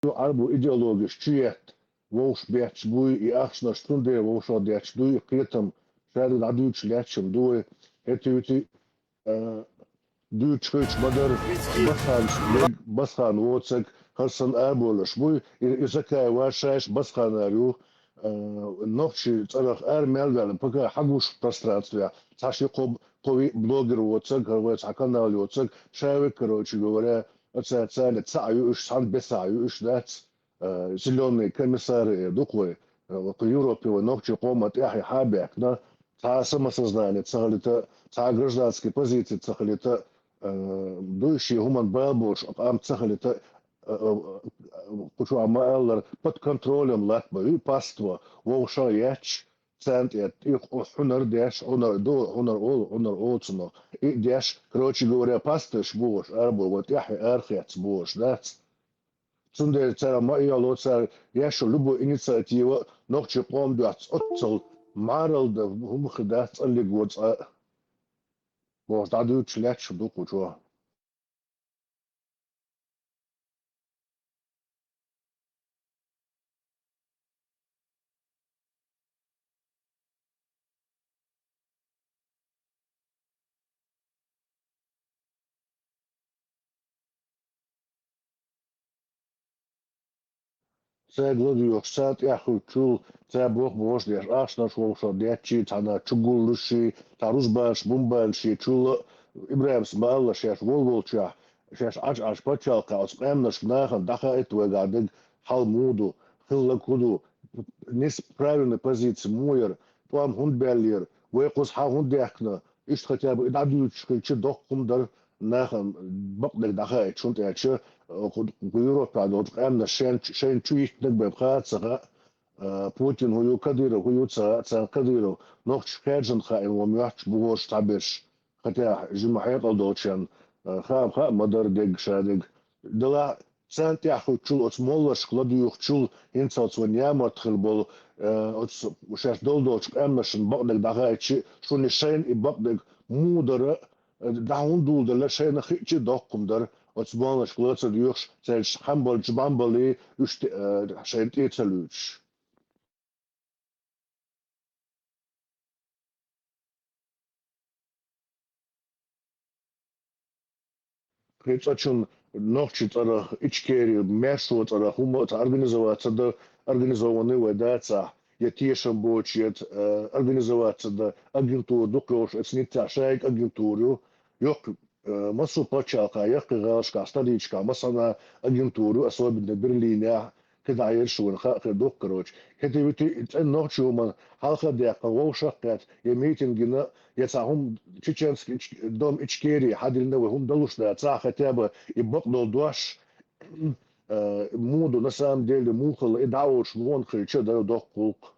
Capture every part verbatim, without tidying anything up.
Ӏарбо идеологеш чу етта вовшах бетташ буй, и ахчанаш цундела вовшах детташ дуй, и кхетам шадерг дӀадуьйцуш лаьтташ-м ду вай. ХӀета-вита, а, дуьйцуш хилча ма дарра, Басхан, Басхан воцург, хӀара санна арабовларш буй, и, и Закаев вар шайш Басханар ю, а, нохчий цӀерах ара мел ваьлла, пока хьагуш пространстве, цхьа ши-кхо, кхо-виъ блогер воцург, хӀара вай цхьа канал йоцург, ша вай, короче говоря, оцу царна цхьаъ ю уьш, цхьана бесахь ю уьш, дац, а, зелёные комиссары эр ду-кх вай, а, кху Европе вай нохчий къоман тӀаьхье хьа а баьхкина, цхьа самосознание ца хилийта, цхьа гражданский позици ца хилийта, а, дуй шен хӀуманна бала болуш къам ца хилийта, а, а, а, кху чохь ма-аллара, под контролем латтабан ю паство, вовшах а етташ, царна тӀе тӀе хьунар а деш, хьунар ду, хьунар олу, хьунар олу цунах, и а деш, короче говоря, пастырш бохуш, арабо вай тӀаьхье арахецна бохуш дац. Цундела цара ма-, иало, цара еш йолу любой инициатива нохчий къоман доьзалца оццул маралла дан хӀума хир дац, цӀаллиг ву цкъа а, бохуш, дӀадуьйцуш лаьтташ ду кху чохь. Цаьрга ладоьгӀуш, царна тӀаьхьа хӀуьттучул, цара боху бохуш деш, ахчанаш вовшах детташ, цхьана чугуллуш, цхьа рузбанаш, бумбанаш ечул а, ИбрахӀимс ма-аллара, шаьш волволчохь, шаьш Ӏаш-Ӏаш пачхьалкхехь оцу къаьмнашка, нахана дӀахаийта вайгахь дерг хьал муха ду, хилларг хӀун ду, нис-, правильный позици муха яра, тӀом хӀунда баьллера, вай кхуза хьан хӀунда даьхкина, иштта хотя бы и дӀадуьйцуш хилча, доккха хӀума дара нахана бакъдерг дӀахаийта, хӀунда аьлча, кху, кху Европехь долчу къаьмнаш шайн, шайна чу йиттинарг бен хаа а ца хаьа, а, Путин хӀун ю, Кадыров хӀун ю ца хаьа, царна Кадыров нохчашка хаьржина хаийна ван моьттуш бу хӀорш цхьаберш, хотя жима хьекъал долчарна, а, хаа-м хаьа ма-дарра дерг шадерг. Делахь, царна тӀаьхьа хӀуьттучул, оцу моллашка ладуьйгӀучул, хӀинцалц вайн ямарта хилла болу, а, оцу шаьш долу долчу къаьмнашна бакъдерг дӀахаийча, шуна шайна и бакъдерг муха дара, дӀа хӀунда дуьллуш дара, шайна хиъча а доккха хӀума дара, оцу моллашка ла ца доьгӀуш, цаьрца хьан болчу бан балий, уьш те-, а, шайна тӀе а ца луьйчуш. Кхин цкъачунна нохчийн цӀарах, Ичкери, маьршо цӀарах хӀума а ца организовать ца дан, организованный вай дацахь, я тешам боцуш, я, э, организовать ца дан агентура дукха йолуш, оцу Ниццехь шайга агентура ю, йоккха, э, массо а пачхьалкхехь, яккхий гӀалашкахь, столицашкахь массанхьа агентура ю, особенно Берлинехь, кхидӀа ерш вайна хаа хир ду-кх, короче. ХӀета-вита цӀена нохчийн хӀуманна хьалха а даьккхина, вовшах а кхетта, я митинг йина, я цхьа хӀума, чеченский Ич-, дом Ичкерии хьадиллина вай хӀума далуш дацахь, хотя бы и бакъдолу дош, э, муха ду, на самом деле муха хилла, и дӀаолуш муха хилча а дара доккха гӀуллакх.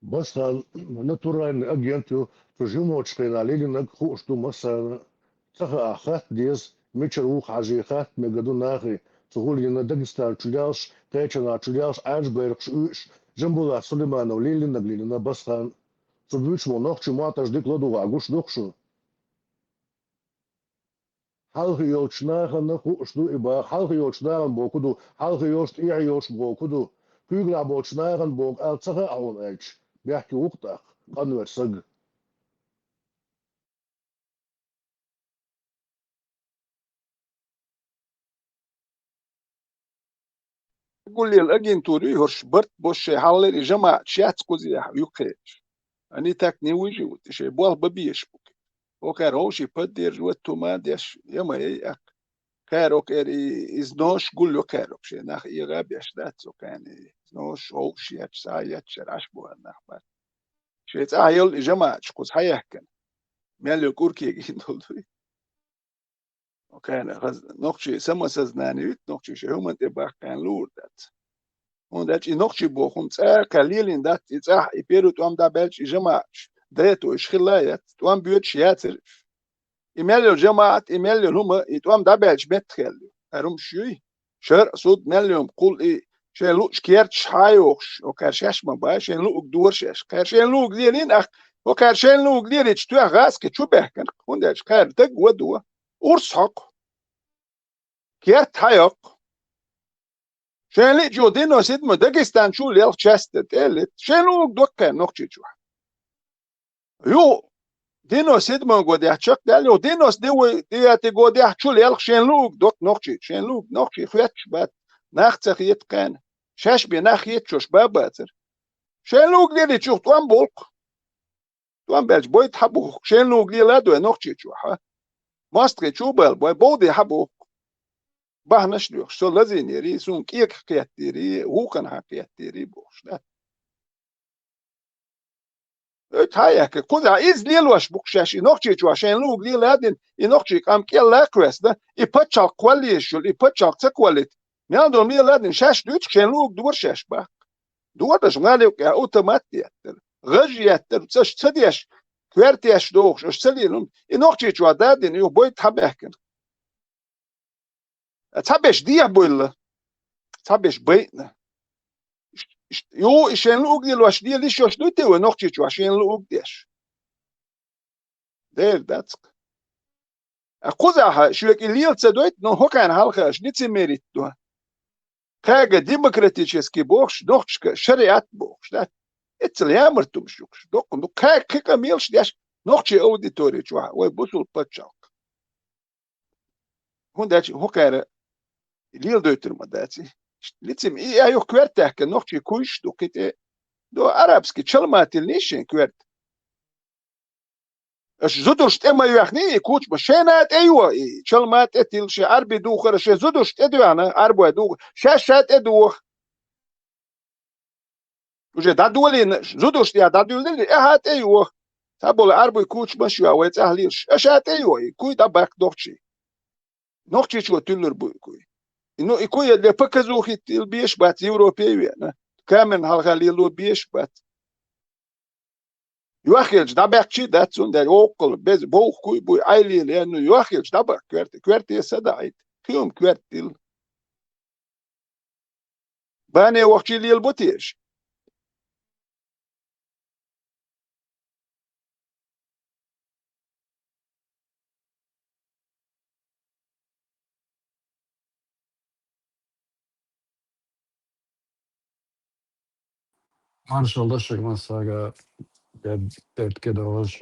Басхан натуральный агент ю, цу жимочу хенахь лелийнарг хууш ду массарна. Ца хаахь хатта деза, мичара ву хьажий хатта мегар ду нахе, цу гӀуллина Дагестан чу лелаш, кхечанхьа чу лелаш Ӏаьржа байракхаш уьйуш, Жамбулат Сулейманов лелийнарг лелийна Басхан. Цу буьйцу мо нохчий мотт аш дика ладугӀу гуш ду-кх шуна. Хьалха йолчу нахана хууш ду и баха, хьалха йолчу нахана боху ду, хьалха йолчу тӀехьа йолчу боху ду. Куьйгалахь болчу нахана боху аьлла ца хаьа хьуна аьлча, бехке ву-кх тӀаккха къанвер саг. Гуллел агентура ю хӀорш барт бо шайн хьаллера и жамаӀаташ яц кхузахь юккхераш. Они так не выживут, и шайн болх бан безаш бу. Окхара вовший поддерживать тума деш, я ма яй аккха. Кхара окхара и, из нош гулло кхара окх шен нах эгӀа беш дац, окхана и нош вовш етташ, схьа етташ, аш бу нах бац. Шайн цӀахь йолу и жамаӀаташ кхуза хьаяьккхина. Мел йолу кӀур кегийна долу дуй. Окхана хаза, нохчий самосознание вит, нохчий шайн хӀуманна тӀе баккхина луур дац. ХӀунда аьлча и нохчий боху хӀума цӀа а кхаьлла лелийна дац, и цӀахь, и первый тӀом дӀабаьлча и жамаӀаташ, дайто уьш хилла а яц, тӀом боьдуш яцара уьш. И мел йолу жамаӀат, и мел йолу хӀума, и тӀом дӀабаьлча меттахъяьлла ю. ХӀара хӀумаш юй? ШарӀ, суд, мел йолу хӀума кхул и шайн луъучу керташ хьа а йохуш, окхара шаьш ма бай, шайн луъург дора шаьш. Кхара шайн луъург лелийна ахь, окхара шайн луъург лелийча тоьхна гӀазкхи чу баьхкина, хӀунда аьлча кхара даг вадо, урс хьокху. Керт хьайоккху. Шайн лиъчу девяносто седьмой Дагестан чу лелха часть тӀе а лита. Шайн луъург доккху кхеран нохчий чохь. Юха девяносто седьмой годехь чекхдаьлла, юха девяносто девятый годехь чу лелха шайн луъург доккху нохчий. Шайн луъург нохчий хоьттуш бац. Нах ца хета кхеран. Шаьш бен нах хеташ ба а бацара. Шайн луъург лелийча юха тӀом болу-кх. ТӀом баьлча бойта хьан буху? Шайн луъург лела а дой нохчий чохь, а? МостагӀий чу а бала бой, бовде хьан буху? Бахьанаш а доьхуш, со лазийнера, суна кӀеках кхеттера, вукхана хьан кхеттера бохуш, да? Ойтта хьан а яьккхи, кхузахь иза лелош бу-кх шаьш, и нохчий чохь шайн луъург лела а дина, и нохчий къам кӀелла а кхоьссина, и пачхьалкх кхолла езаш йолу, и пачхьалкх ца кхоллийта, мел долу лела а дина, шаьш дуьйцу-кх, шайн луъург дора шаьш баккха. Дора аша, гӀали юккъехь автомат еттара, гӀаж еттара, цӀаш ца деш, коьртеш дохуш, аша ца лийна хӀума, и нохчий чохь да а дина, юха бойта хьан баьхкина? Цхьаберш дехьа буйла. Цхьаберш байъина. Ш-, ш-, ю, и шайн луъург лелош лела йиш йолуш дуй те вай нохчий чохь шайн луъург деш? Дера дац-кх. А кхузахь шоьга и лела ца дойту, но хӀокхарна хьалха аша лицемерить до. Кхаьга демократический бохуш, нохчашка шариат бохуш, да? Эццал ямарта хӀумаш ю-кх уьш. Доккха, ну, кхаьга кхин къамелаш деш, нохчийн аудитори чохь, вай бусулба пачхьалкх. ХӀунда аьлча хӀокхара леладойтур ма дац и. Лицем и а юха коьрта таьхкина нохчий куйш ду кхин тӀе. До арабский чалма тиллина шен коьрта. Аша зударш тӀе ма йоьхний и кучма, шайна тӀе йо и, чалма тӀе тилла, шен Ӏарби духара, шен зударш тӀе доьхна, Ӏарбой духа, шаьш ша тӀе доха. Уже дӀадолийна, зударш тӀе дӀадуьллина, эхьа тӀе йоха. Цхьаболу Ӏарбуй кучмаш а йоьхна вай цӀахь лелаш, аша тӀе йо и, куй дӀабаккха нохчий. Нохчийчо туьллур бу и куй. И, ну, и куй для показухи тилла безаш бац, Европе а веана. Камерна хьалха лело безаш бац. Йоххилча дӀабаьккхичий дац цунна дерг, воккхал, беза, бовха куй буй, Ӏай лелаен, ну, йоххилча дӀабаккха коьрте, коьрте са даӀийта, кхин хӀума коьрта тилла. Бане вахчий лелабо теша? Маршалла шуьга массарга, дерт, дерт кедогӀуш.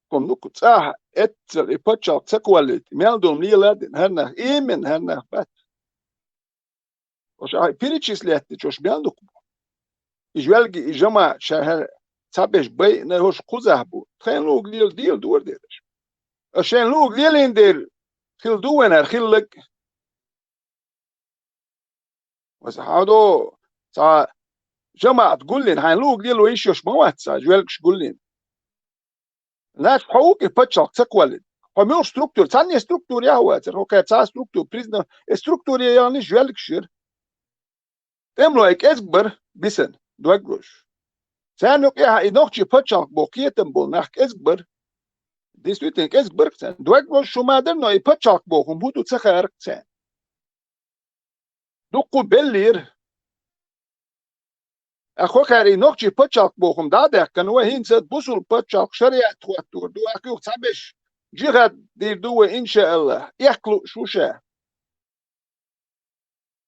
Кху, ну, кху цӀахь эццал и пачхьалкх ца кхоллийта, мел долу лела а дина, хӀара нах, именно хӀара нах бац. Ош а перечислять дечош мел дукха бу. И жвелги, и жамаӀат ша хӀара цхьабеш байина, хӀорш кхузахь бу. Тхайн луг лела, дела дора дераш. А шайн луг лелин дер хила ду вайн хӀара хиллаг. Васа хьадо, цхьа жамаӀат гуллин, хьайн луг лела йиш йош ма вац цхьа, жвелгаш гуллин. Нах хьо вуки паччалх ца кхоллин. Хьо муьлш структура, цхьанне структура яхьа вацар, хьо кхаьр цхьа структура, призна, э, структуре яханиш жвелгаш яра. ТӀемлой кӀезг бар, бисан, дог луш. Царна юкъехьа и нохчий паччалх бо кхетам бол нах кӀезг бар. Действительно, кӀезг бар царна. Дог луш шу ма дар, но и паччалх бохум хӀу ду ца хаарах царна. Дуккху беллера. А хо кхаьр и нохчий паччалх бохум дӀа а даьккхана, вай хӀинца бусул паччалх шариат хӀоттор ду, а кхуьх цхьабеш, жихад дийр ду вай, иншааллах, эккхлу шу ша.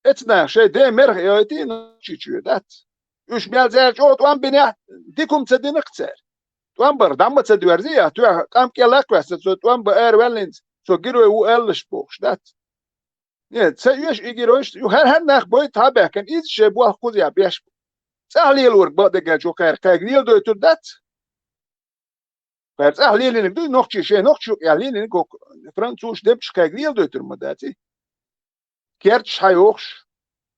Эцна шай де мерх йойти нохчий чуьра дац. Уьш мел зер чӀо тӀом бинехь, дикум ца динах цер. ТӀом бар, дӀамма ца дуьрзи, я, тоьха къам кӀеллакх ваьсса, цо тӀом ба ара ваьллинца, цо герой ву аьллаш бохуш дац. Не, ца оьш и геройш, ю хӀар-хӀар нах бой тхьа баьхкан, иза шай боху кхуза я беш бу. ЦӀахь лелорг бакъдерг чу кхаьр, кхайга леладойтур дац. Кхаьр цӀахь лелиниг дуй, нохчий шай, нохчий юкъехь лелиниг хӀокху французаш, дебчаш кхайга леладойтур ма дац и. Керчаш хьайохуш,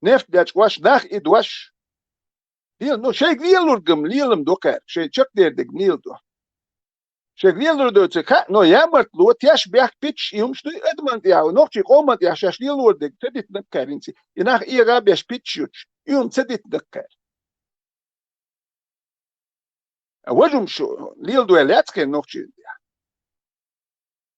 нефть дечкъош, нах и дош. Лела, ну, шайга лелургам лелам до кхаьр, шай чекхдердигам леладо. Шайга лелур доцург хаьа, но ямартло, теш бехк питчаш и хӀумаш дуй адаман тӀехь, нохчий къоман тӀехь шаьш лелор дерг ца дитинарг кхаьринца. И нах эгӀа беш питчаш юттуш, и хӀума ца дитинарг кхаьр. А важум шу леладой лаьцкхе нохчий тӀехь.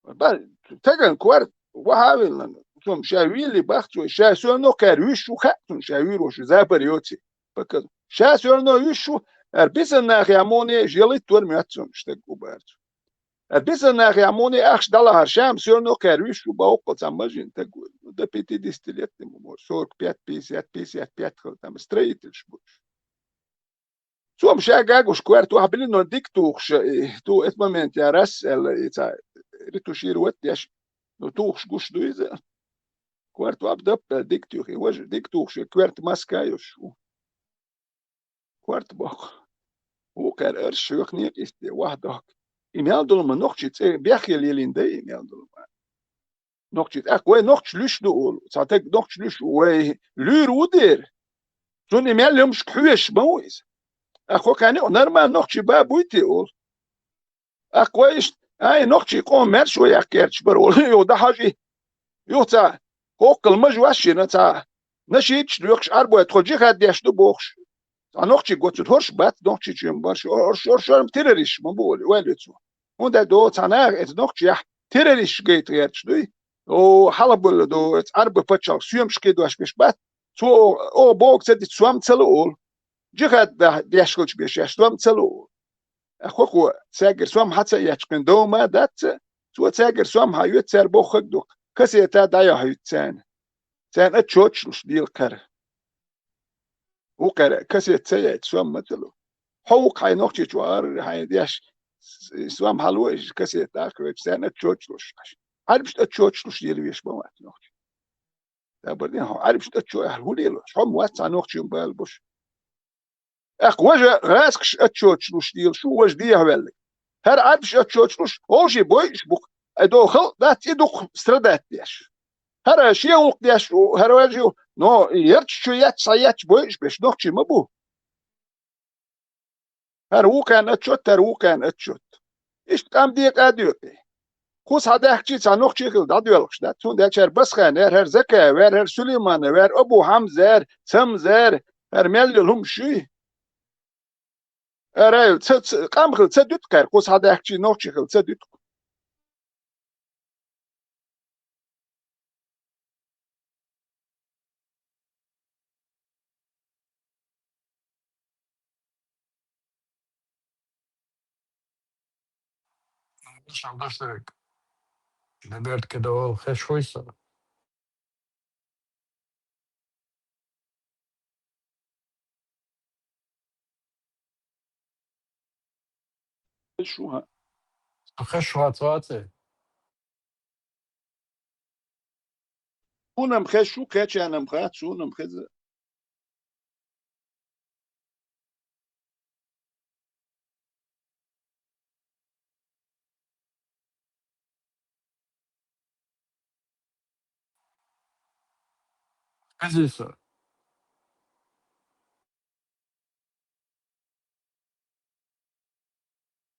Ба, таган кор вахьа а виллан, цум ша вилли бах цо, ша соьлно кхаьр вуьш ву хаьа цунна, ша вуьйр ву шу, забар йоций. Паказ. Ша соьлно вуьш ву, ар бисан нахе муне ялиттор моьтту цунна, стаг у баьрцу. Ар бисан нахе муне ахча далахьар, шам соьлно кхаьр вуьш ву, бауккхал цхьа мажин таг ву. Ну, до пятидесяти лет ему, может, сорок пять, пятьдесят, пятьдесят пять хила там, строительш бу. Цом ша гагуш корта вахь билино дика тухуш, и, ту эт момент я раз, аьлла, и ца ретушировать деш, ну, тухуш гуш ду иза. Корта ваб даппа дика туьхи, важа дика тухуш, и корта маска йош ву. Корта боккху. Вукхар арш шоьхне къисте, вахь дохк. И мел долу ма нохчий цӀе бехке лелин дай, и мел долу ма. Нохчий, тӀаккха вай нохча луьш ду олу. Цхьа таг нохча луьш ву, вай луьйр ву дера. Цунна и мел йомашка хьоьжуш ма ву иза. ТӀаккха хӀокхаьрна юкъа нормально нохчий ба буй те олу. ТӀаккха вай иштта, ай, нохчий къоман маьрша вай яккхерчаш бара олу. Юха дӀахьажа и. Юха цхьа, хӀоккхал мажа ваш шина цхьа, нашийдаш доькхуш, Ӏарбой тхо жихад деш ду бохуш. Цхьа нохчий гоцург хӀорш бац, нохчий чуьра барш, хӀорш, хӀорш, хӀорш террористаш ма бу олу, вай луьцу. ХӀунда до цхьа наха эца нохчех террористаш гайта гӀерташ дуй? О, хьалабалла до, эца Ӏарба пачхьалкх соьмаш кхидош беш бац. Цо о, о, бога ца диц, сом ца лу олу. Жихад да-, деш хилча беш, шаьш сом ца лу олу. А хӀокхо цаьргара сом хьа ца етташ кхин дов ма дац, цо цаьргара сом хьа йоьцу, цара бохург ду, кассета дӀайохьуьйту царна. Царна отчёташ луш дела кхара. Вукхара кассета ца яйта, сом ма ца лу. Хьо вукху хьайн нохчийчу вахара, хьайн деш, с-, сом хьало, иза кассета даккха вайчу, царна отчёташ луш. Ӏарбашна отчёташ луш дела веш ма вац нохчий. Дабар дин хьо Ӏарбашна отчё-, ахьа хӀу лелош? Хьо ма вац цхьа нохчий бала буш. ТӀаккха важа гӀазкхаш отчёташ луш дела шу, важа дехьаваьллиг. ХӀара Ӏарбаш отчёташ луш, вовший бойуш бу-кх, ай до халкъ дац и дукха страдать деш. ХӀара шен гӀуллакх деш ву, хӀара важа ю, но ярташ чу етташ, схьаетташ бойуш беш нохчий ма бу. ХӀара вукхарна отчёт, хӀара вукхарна отчёт. Иштта къам декъа а доькъий. Кху схьадаьхкичий цхьа нохчий хила дӀадоьлхуш дац. Цундела чара Басхана яра, хӀара Закая вара, хӀара Сулеймана вара, Абу Хьамза яра, Цамза яра, хӀара мел йолу хӀумаш юй? Ара ю, ца, ца, къам хила ца дуьту кхаьр, кху схьадаьхкичий нохчий хила ца дуьту. Шалдашек, Леберт кедавал хеш хуйса. Шу хьан? Хеш вац вац. Хьунам хеза шу, кхечанам хац, хьунам хеза. Хезий со?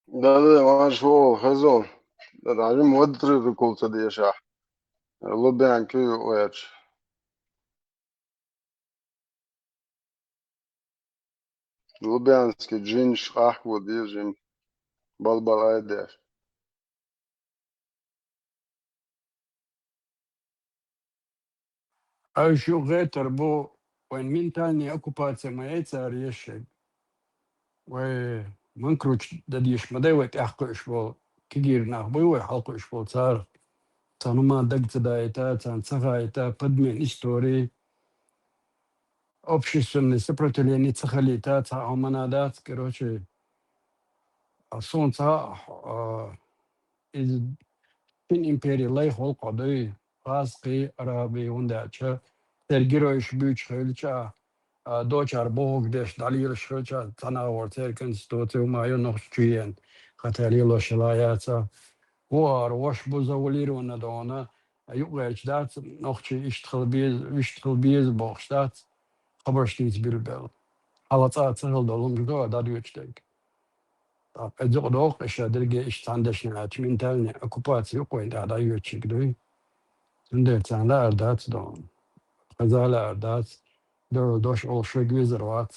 Да-да, марш вол, хезон. Да, даже модри рукол ца дешахь. Лубянки уэч. Лубянский джинш къахьо дежим. Балбал айдеш. Ай шу гӀетар бу, вайн ментальная оккупация ма яй цара ешшаг. Вай манкруч дадеш ма дай вай тӀехкхуьуш болу, кегийра нах буй вай хьалкхуьуш болу цара. Царна ма даг ца даийта, царна ца хаийта, подмен истории, общественное сопротивление ца халийта, цхьа хӀумана дац, короче, а суна цхьа, а, иза шин импери лайх волу кхо дуй, гӀазкхий, арабий, хӀунда аьлча, церан геройш буьйцуш хилча, а, дочара бохург деш дӀалелаш хилча, цхьана агӀор церан конституци хӀума ю нохча чу еана, хата лелош хила яца. ВогӀар вош бу завуалированна дона, юкъерча дац, нохчий иштта хила беза, вуьшта хила беза бохуш дац, хабарш дийца билбелла. Хьала цкъа ца хила долу хӀума ду, дӀадоьчу дерг. ТӀаккха иза юкъа доккху, и ша дерриге иштта цхьана дешна аьлча, ментальная оккупация юкъа вайн тӀехь дӀайоьдучуьнга дуй. Цундела царна лаар дац дона. Хаза лаар дац, догӀу дош олуш верг везар вац.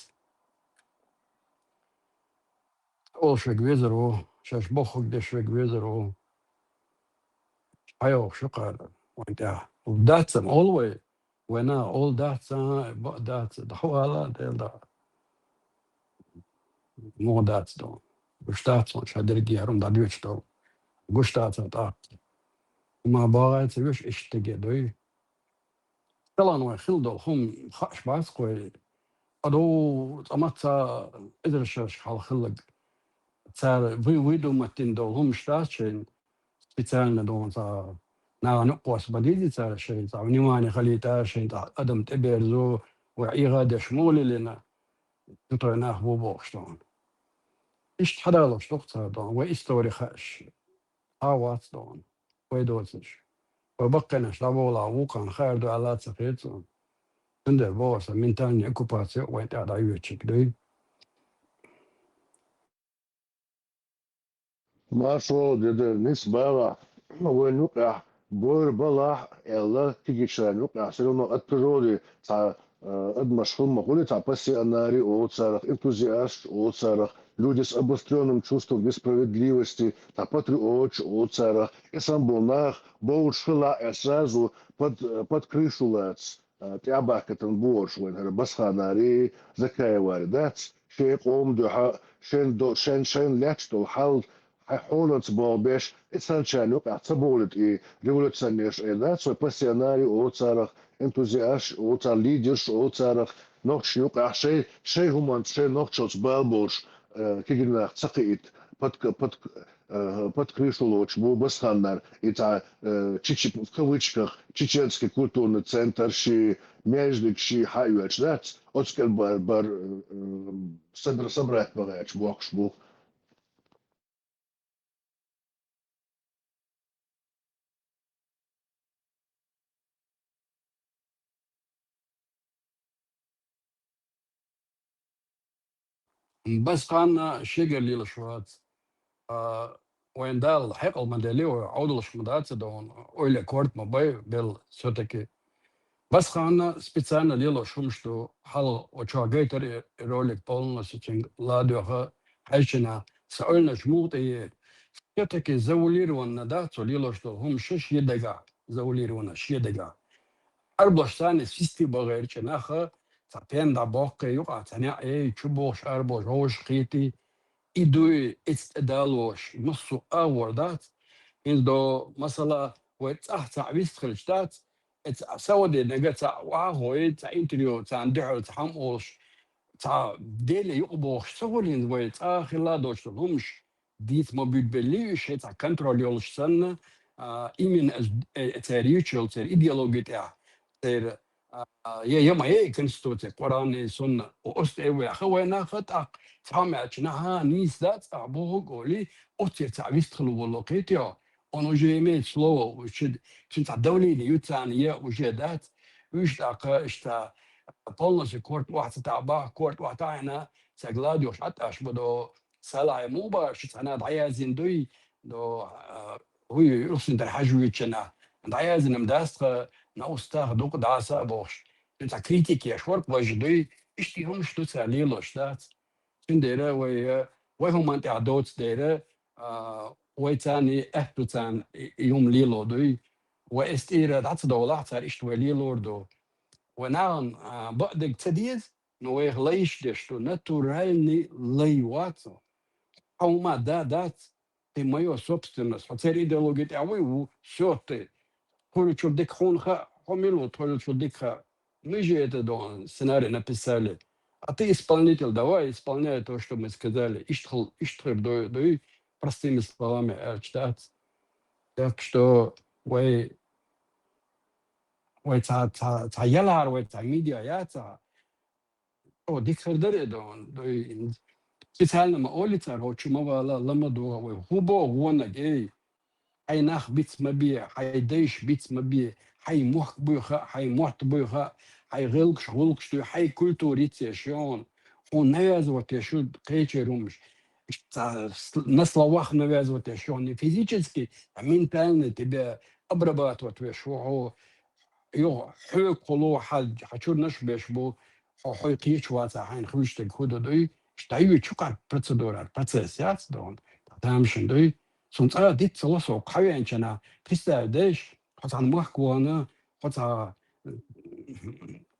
Олуш верг везар ву, шаьш бохург деш верг везар ву. ХьайогӀуш ю кхара вайн тӀехь. Дац-м олу вай, вайна олу дац, а, бакъ дац, дӀахьо ала, Дела дӀа. Муха дац ду. Гуш дац хьуна, ша дерриге хӀара хӀума дӀадоьчу долу. Гуш дац хьан тӀаккха. ХӀума богӀай ца веш, иштта теге дуй. Талан вай хила долу хӀума хааш бац кхой. Ado цӀа мацца эзар шераш хьалха хилларг. Цара вы-, выдумать дина долу хӀумаш дац шайна. Специально дона цхьа нахана юкъ кхосса бан дийзи цара шайн цхьа внимание халийта, шайн цхьа адам тӀеберзо, вай Ӏийгъа деш муха лелина, цу той нах бу бохуш дона. Иштта хьадалош доху цара дона, вай истори хаьаш. Хьа вац дона, вай доцуш. Вай баккхийнаш дӀаболахь вукхарна хаар ду аьлла ца хета цунна. Цундела боху аса ментальная оккупация вайн тӀехь дӀайоьдучуьнга дуй. Маршо, деда, нис багӀахь, вайн юкъехь, бойр балахь, аьлла, кегийчарна юкъехь, все равно от природы цхьа, э, адамаш хӀумма хуьлу, цхьа пассионари олу царах, энтузиасташ олу царах, люди с обострённым чувством несправедливости, цхьа патриоташ олу царах, и сам болу нах, бовлуш хилахь, э, сразу под, под крышу лац. А, тӀаьхьабахкатан бохуш вайн хӀара Басханари, Закаевари дац, шайн къоман дуьхьа, шайн до-, шайн, шайн лаьтташ долу хьал, хьайн хьоланца богӀу беш, и санначарна юкъахь ца бовлийта и революционерш ай дац, вай пассионари олу царах, энтузиасташ олу царах, лидерш олу царах, нохчашна юкъахь шайн, шайн хӀуманца, шайн нохчалц бала болуш, э, кегий нах ца кхиийта, подк-, подк-, э, под крышу лоцуш бу Басханнар, и цхьа, э, чече-, в кавычках, чеченский культурный центр ши, маьждиг ши хьаоьцуш дац, оцу кӀел бар, бар, э, собр-, собрать бан гӀерташ бохкуш бу. Басханна шегара лелаш вац. А, вайн Дала хьекъал ма делли, вай Ӏовдалш ма дац, дан ойла корта ма бай, бел все-таки. Басханна специально лелош хӀумаш ду, хьалха очо гайтар и ролик полностью цуьнга ладоьха хьаьжчина, сан ойланаш муха тӀе е. Все-таки завуалированно дац цо лелош долу хӀума шен дагахь, завуалированно шен дагахь. Арблаш санна систи бан гӀерча наха, цхьа пен дӀабоккхий, юкъахь цхьа неӀ ей, чу бохуш арбо жовш кхийти, и дуй, эца тӀедалош, массо а агӀор дац. ХӀинца до, масала, вай цӀахь цхьаъ вист хилча дац, эца саваде нага цхьаъ вахьахой, цхьа интервью, царна дуьхьал цхьа хӀума олуш, цхьа Деле юкъа бохуш ца хуьлу хӀинца вай цӀа хилла доцуш долу хӀумаш. Дийца ма буьдбеллий уьш, шайн цхьа контроль йолуш санна, а, именно ас, э, церан юьйцуш йолу церан идеологи тӀехь, церан, а, а, я, я ма яй конституция, Къуръан и сунна, оцу тӀе а ваьхна вай наха, тӀаккха цхьа хӀума аьлча, наха нийса дац, ахьа бохург олий, оццера цхьа вист хила волу кхетий хьо, он уже имеет слово, уьш, цуьнан цхьа давление ю царна, я уже дац, Уьш тӀаккха иштта полностью корта охьа ца таӀа баха, корта охьа таӀийна, цаьрга ладугӀуш Ӏатташ бу до, Салахь ма бу, шу цхьана дӀаяздина дуй, до, а, хӀуй, Юрхсин тӀара хьажа вуьйчана, дӀаяздина-м дац тха, на устах дукха дӀаса а бохуш. Цу цхьа критика еш вара-кх важа дуй, иштта хӀумаш ду цара лелош дац. Цундела вай, э, вай хӀуманна тӀехь доцу дера, а, вай царний аьтто царна и, и хӀума лело дуй. Вай эс тӀера дӀа ца довлахь, цара иштта вай лелор ду. Вай нахана, а, бакъдерг ца деза, но вайх лайш деш ду, натуральный лай вац. Хьан хӀума да дац, ты моё собственность. Хьо церан идеология тӀехь вуй, ву, всё, ты. Тхуьлучур дика хьуна хаьа, хьо мила ву, тхуьлучур дика хаьа. Мы же это, дон, сценарий написали. А ты исполнитель, давай, исполняй то, что мы сказали. Иштта хил-, иштта хир дуй, дуй, простыми словами аьлча дац. Так что вай, вай цхьа, цхьа, цхьа ялар, вай цхьа медиа яцахь, о, дика хир дара и, дон, дуй, специально ма олий цара, хьо чу ма вала, ла ма дугӀа вай. ХӀун боху вонаг, эй? Хьайн нах биц ма бе, хьайн дайш биц ма бе, хьайн мохк буй хаьа, хьайн мотт буй хаьа, хьайн гӀиллакхаш, гӀуллакхаш дуй, хьайн культура йицъеш ю хьуна. Хьуна навязывать еш ю кхечеран хӀумаш. Иштта ца с-, на словах навязывать еш ю хьуна, не физически, а ментально тебя обрабатывать веш ву хьо. Юха хьоьга кхуло хьан, хьан чуьрнаш беш бу, хьо хьой кхечу вацахь, хьайна хуьлуш дерг хӀун ду дуй? Иштта дӀайоьду чукхар процедура, процесс яц, дон, тамашийна дуй. Цунна цкъа а диц ца ло со, хьавеанчана, представь деш, хьо цхьана мохк вахана, хьо цхьа,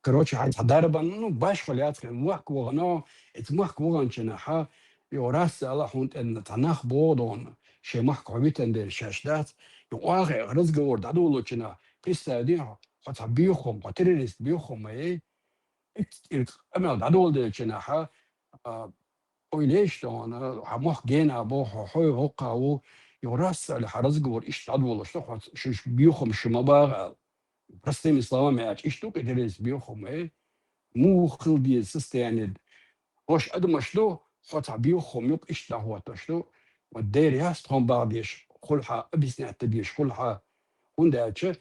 короче, хьайн цхьа дарбан, ну, башхо яц хьайн мохк вахана, эца мохк ваханчана хьа, йо, раз ала хьуна тӀе цхьа нах богӀу дон, шен мохк хьо витан дерг шаьш дац, йо, оха разговор дӀадолучана, представь дин, хьо цхьа боьха хӀума, хьо террорист боьха хӀума, эй? Итт тӀера къамел дӀадоладелча нахьа, а, ойла еш тахана, хьан мохк гена боху, хьо хьой хӀокху ву, йо, расса аьлла, хьан разговор иштта дӀадолуш ду, хьо ш-, ш-, боьха хӀума шу ма баха аьлла. Простыми словами аьлча, иштта ду кхидеррис боьха хӀума, э? Муха хила деза состояние? Хьош адамаш ду, хьо цхьа боьха хӀума юкъа иштта дӀахӀотташ ду. Вот дера яц тхо баха дезаш, хӀуллахьа объяснять дан дезаш, хӀуллахьа. ХӀунда аьлча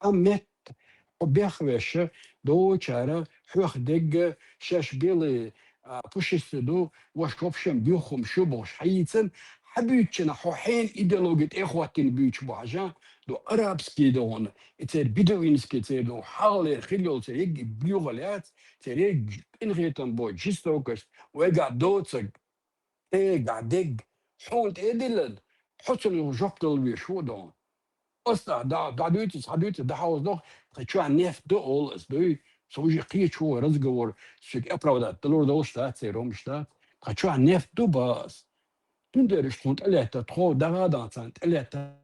хьан метта хьо бехвеш, дочара хьох дегга шаьш белый, а, пушисты ду, ваша вообще боьха хӀума шу бохуш хьайийцан, хьан буьйцучана хьо хьенан идеологи тӀе а хӀоттийна буьйцуш бу хьажа, ду арабский догӀун, и церан бедуинский церан догӀун, хьалхалера хила йолу церан егги боьхалла яц, церан егги къинхетам бо, жестокость, вайгахь доцург. Эгахь дегга, хьуна тӀе а диллина, хьо цунна жоп дала везаш ву дон. Аса дӀа-, дӀа-, дӀадуьйцу, схьадуьйцу, дӀахьовзадо, тхан чохь нефть ду олу аса, дуй? Со уже кхечу ву разговор, шуьга оправдать далур долуш дац, церан хӀумаш дац. Тхан чохь нефть ду баха аса. Цундела уьш тхуна тӀелетта, тхо дагӀа а дан царна тӀелетта.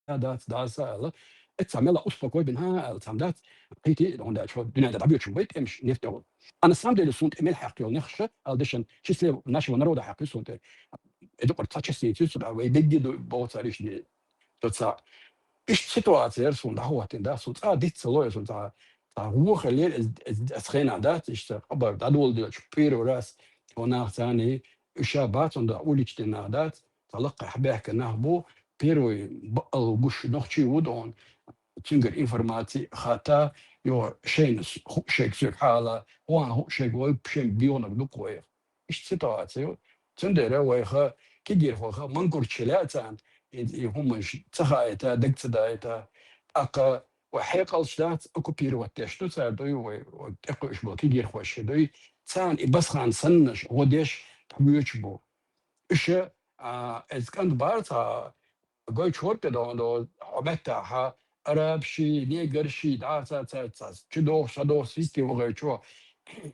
Дац, дац аьлла. Эццахь мелла успокой бина, хьа, аьлла, цхьамма дац. Кхийти, хӀунда аьлча хьо дуьнен тӀе дӀабоьдуш бай тӀемаш, нефть тӀехула. Ана самом деле суна тӀе мел хьаькхна йолу нехаш, аьлла дешан, счастливо нашего народа хьаькхна суна тӀе. Э, дукъара цхьа часть ю цу тӀа, вай дегги ду боху цара ишни. Цу цхьа. Иштта ситуация яра суна дӀахӀоттийна, да, суна цкъа диц ца ло, суна цхьа, цхьа вон хиллера, эс, эс, эс хенахь дац, иштта хабар дӀадоладелча, первый раз, тхо нах царний, уьш ша бац, хӀунда улича тӀе нах дац, цхьа лакхахь баьхкина нах бу, первый бакъал гуш нохчий ву дон, цуьнгара информаци хатта, йо, шайна с-, ху-, шайга соьга хьала, ван ху-, шайга вай, шайн бегӀнаг ду-кх вайх. Иштта ситуаци ю. Цундела вайха, кегийрхойха, манкурчу лаьа царна, и, и хӀуманаш ца хаийта, даг ца даийта. ТӀаккха вай хьекъалш дац, оккупировать деш ду цара дуй, вай, вай тӀекхуьуш болу кегийрхой ши дуй. Царна и Басхан саннаш гӀо деш, тхоьгучу бу. Уьш, а, эцу кӀант бара цхьа, Гой чорта дон до, хьо меттахьа, арабши, негарши, дӀа ца, ца, ца, чу доху, ша доху, система вахайчо.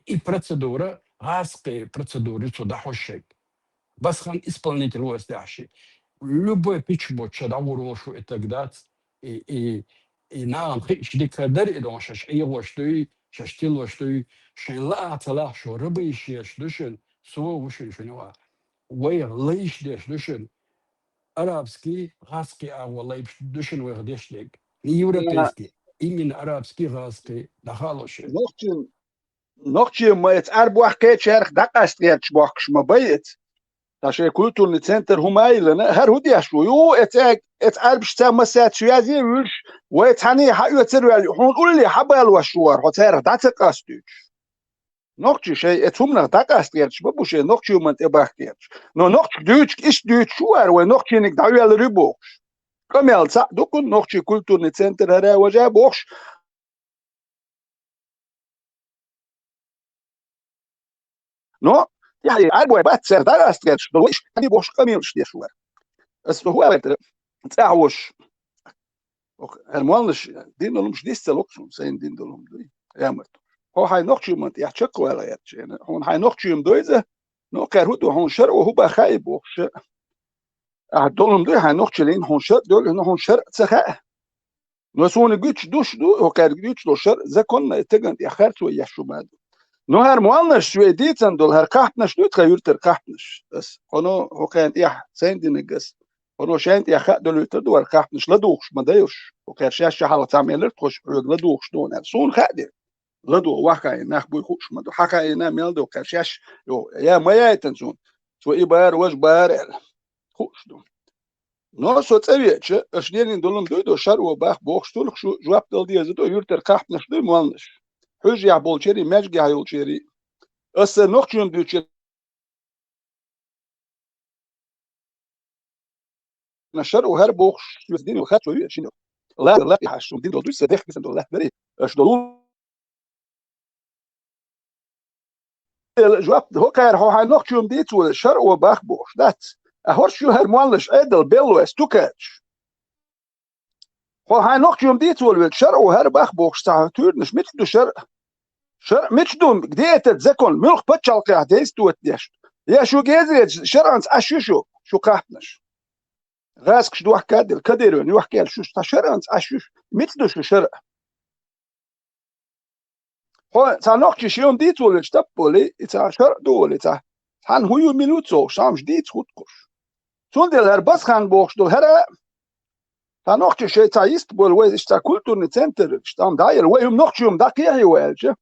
И процедура, гӀазкхи процедура цу дӀахьош шайг. Басхан исполнитель ву ас дехьши. Любой пич бу, ча дӀагӀур волуш ву и таг дац. И, и, и нагӀан хиъча дика дар и дон, шаш Ӏехош дуй, шаш тилош дуй, шайн лаа ца лахь шу, рабы йиш еш ду шуна, со ву шуна, шуна ва. Вай лайш деш ду шуна. Арабский, гӀазкхи агӀо лайпаш ду шуна вайх деш дерг. Не европейский, именно арабский, гӀазкхи, дахало шуна. Нохчийн, нохчийн ма эца арбохкхечарах дӀакъаста гӀерташ бохкуш ма бай эца. Ца шайн культурный центр хӀума а йиллина, хӀара хӀун деш ву? Ю, эца эг-, эца Ӏарбашца массаьрца связе а вуьлуш, вай цхьаьна хьаоьцур ваьлла, хьуна улле хьабалавеш ву вара, хьо царах дӀа ца къастойтуш. Нохчий шайн эца хӀуманах дӀакъаста гӀерташ ма бу, шайн нохчий хӀуманна тӀе бахка гӀерташ. Но нохчашка дуьйцуш, иштта дуьйцуш ву вара, вай нохчийниг дӀавоьллар ю бохуш. Къамел цхьаъ ду-кх, нохчий культурный центр хӀара а важа бохуш. Но, тӀаьхье Ӏарбой бац царах дӀакъаста гӀерташ, долу иштта бохуш къамелаш деш вара. Ас цо хӀун аьлла, цӀахь волуш. Ох, хӀара молланаш дина долу хӀумаш дис ца ло-кх суна, сайна дина долу хӀума дуй, ямарт. Хьо хьайн нохчий хӀуманна тӀехь чекхвала гӀерташ, хьуна хьайн нохчий хӀума дойза, но кхаьра хӀун ду, хьуна шарӀо хӀун бан хаьий бохуш. Ахьа долу хӀума дуй хьайн нохчаллин, хьуна шарӀ долу, но хьуна шарӀ ца хаьа. Но суна гуьтуш душ ду, хӀокхаьрга дуьйцуш долу шарӀ, законно и тагана тӀехь харцо еш хӀума ду. Но хӀара молланаш шуьга дийцина долу, хӀара кхахьпанаш дуй тхан юьртара кхахьпанаш? Ас, хьуна хӀокхарна тӀехь сайна динарг ас. Хьуна шайна тӀехь хаа долуьйтур ду хӀара кхахьпанаш ладугӀуш ма дайра уьш. ХӀокхаьрга шаьш хьалха цхьа мел луьра тхо уьш хьоьга ладугӀуш ду аьлла. Суна хаьа дера. ЛадугӀу ваха хаийна нах буй хууш ма ду. Хьан хаийна мел ду кхаьрга шаьш, йо, я ма яйтина суна. Цо и бара, важа бара аьлла. Хууш ду. Но со цӀа веача, аша дийцина долу хӀума дуй до, шарӀо бах бохуш, цунах шу жоп дала деза ду, юьртара кхахьпанаш дуй молланаш. Хьуьжарехь болчерий, маьждигехь йолчерий. Аса нохчий хӀума дуьйцуш шарӀо хӀара бохуш, соьца дина йолу харцо ю шуна. Ла-, лакхе хьаьжча, суна дина долу дуьйцу, сан дехка дисина долу латта дарий. Аша долу Эла жоп, хӀокхара хьо хьайн нохчий хӀума дийца волуш, шарӀо бах бохуш дац. Ткъа хӀорш ю хӀара молланаш, Ӏедал, беллой, стукачаш. Хьо хьайн нохчий хӀума дийца волавелча, шарӀо хӀара бах бохуш цхьа туьйранаш мича ду шарӀ? ШарӀ мича ду, где этот закон? Муьлха пачхьалкхехь действовать деш? Я шу гезречу шарӀанца Ӏаш ю шу, шу кхахьпанаш? ГӀазкхаша дохка а делла, Кадыровна йохка а делла, шу цхьа шарӀанца Ӏаш ю шу? Мича ду шу шарӀ? Хьо цхьа нохчий шен хӀума дийца волавелча таппа валий, и цхьа шарӀ ду валий, цхьа цхьанна хӀун ю, мила ю ца хууш, цхьа хӀумаш дийца хӀуттахуш. Цундела хӀара Басхан бохуш долу хӀара, цхьа нохчий шайн цхьа йист болу, вай иштта цхьа культурный центр, иштта ам дӀаелла, вай хӀума нохчий хӀума дӀакхехье вай аьлча,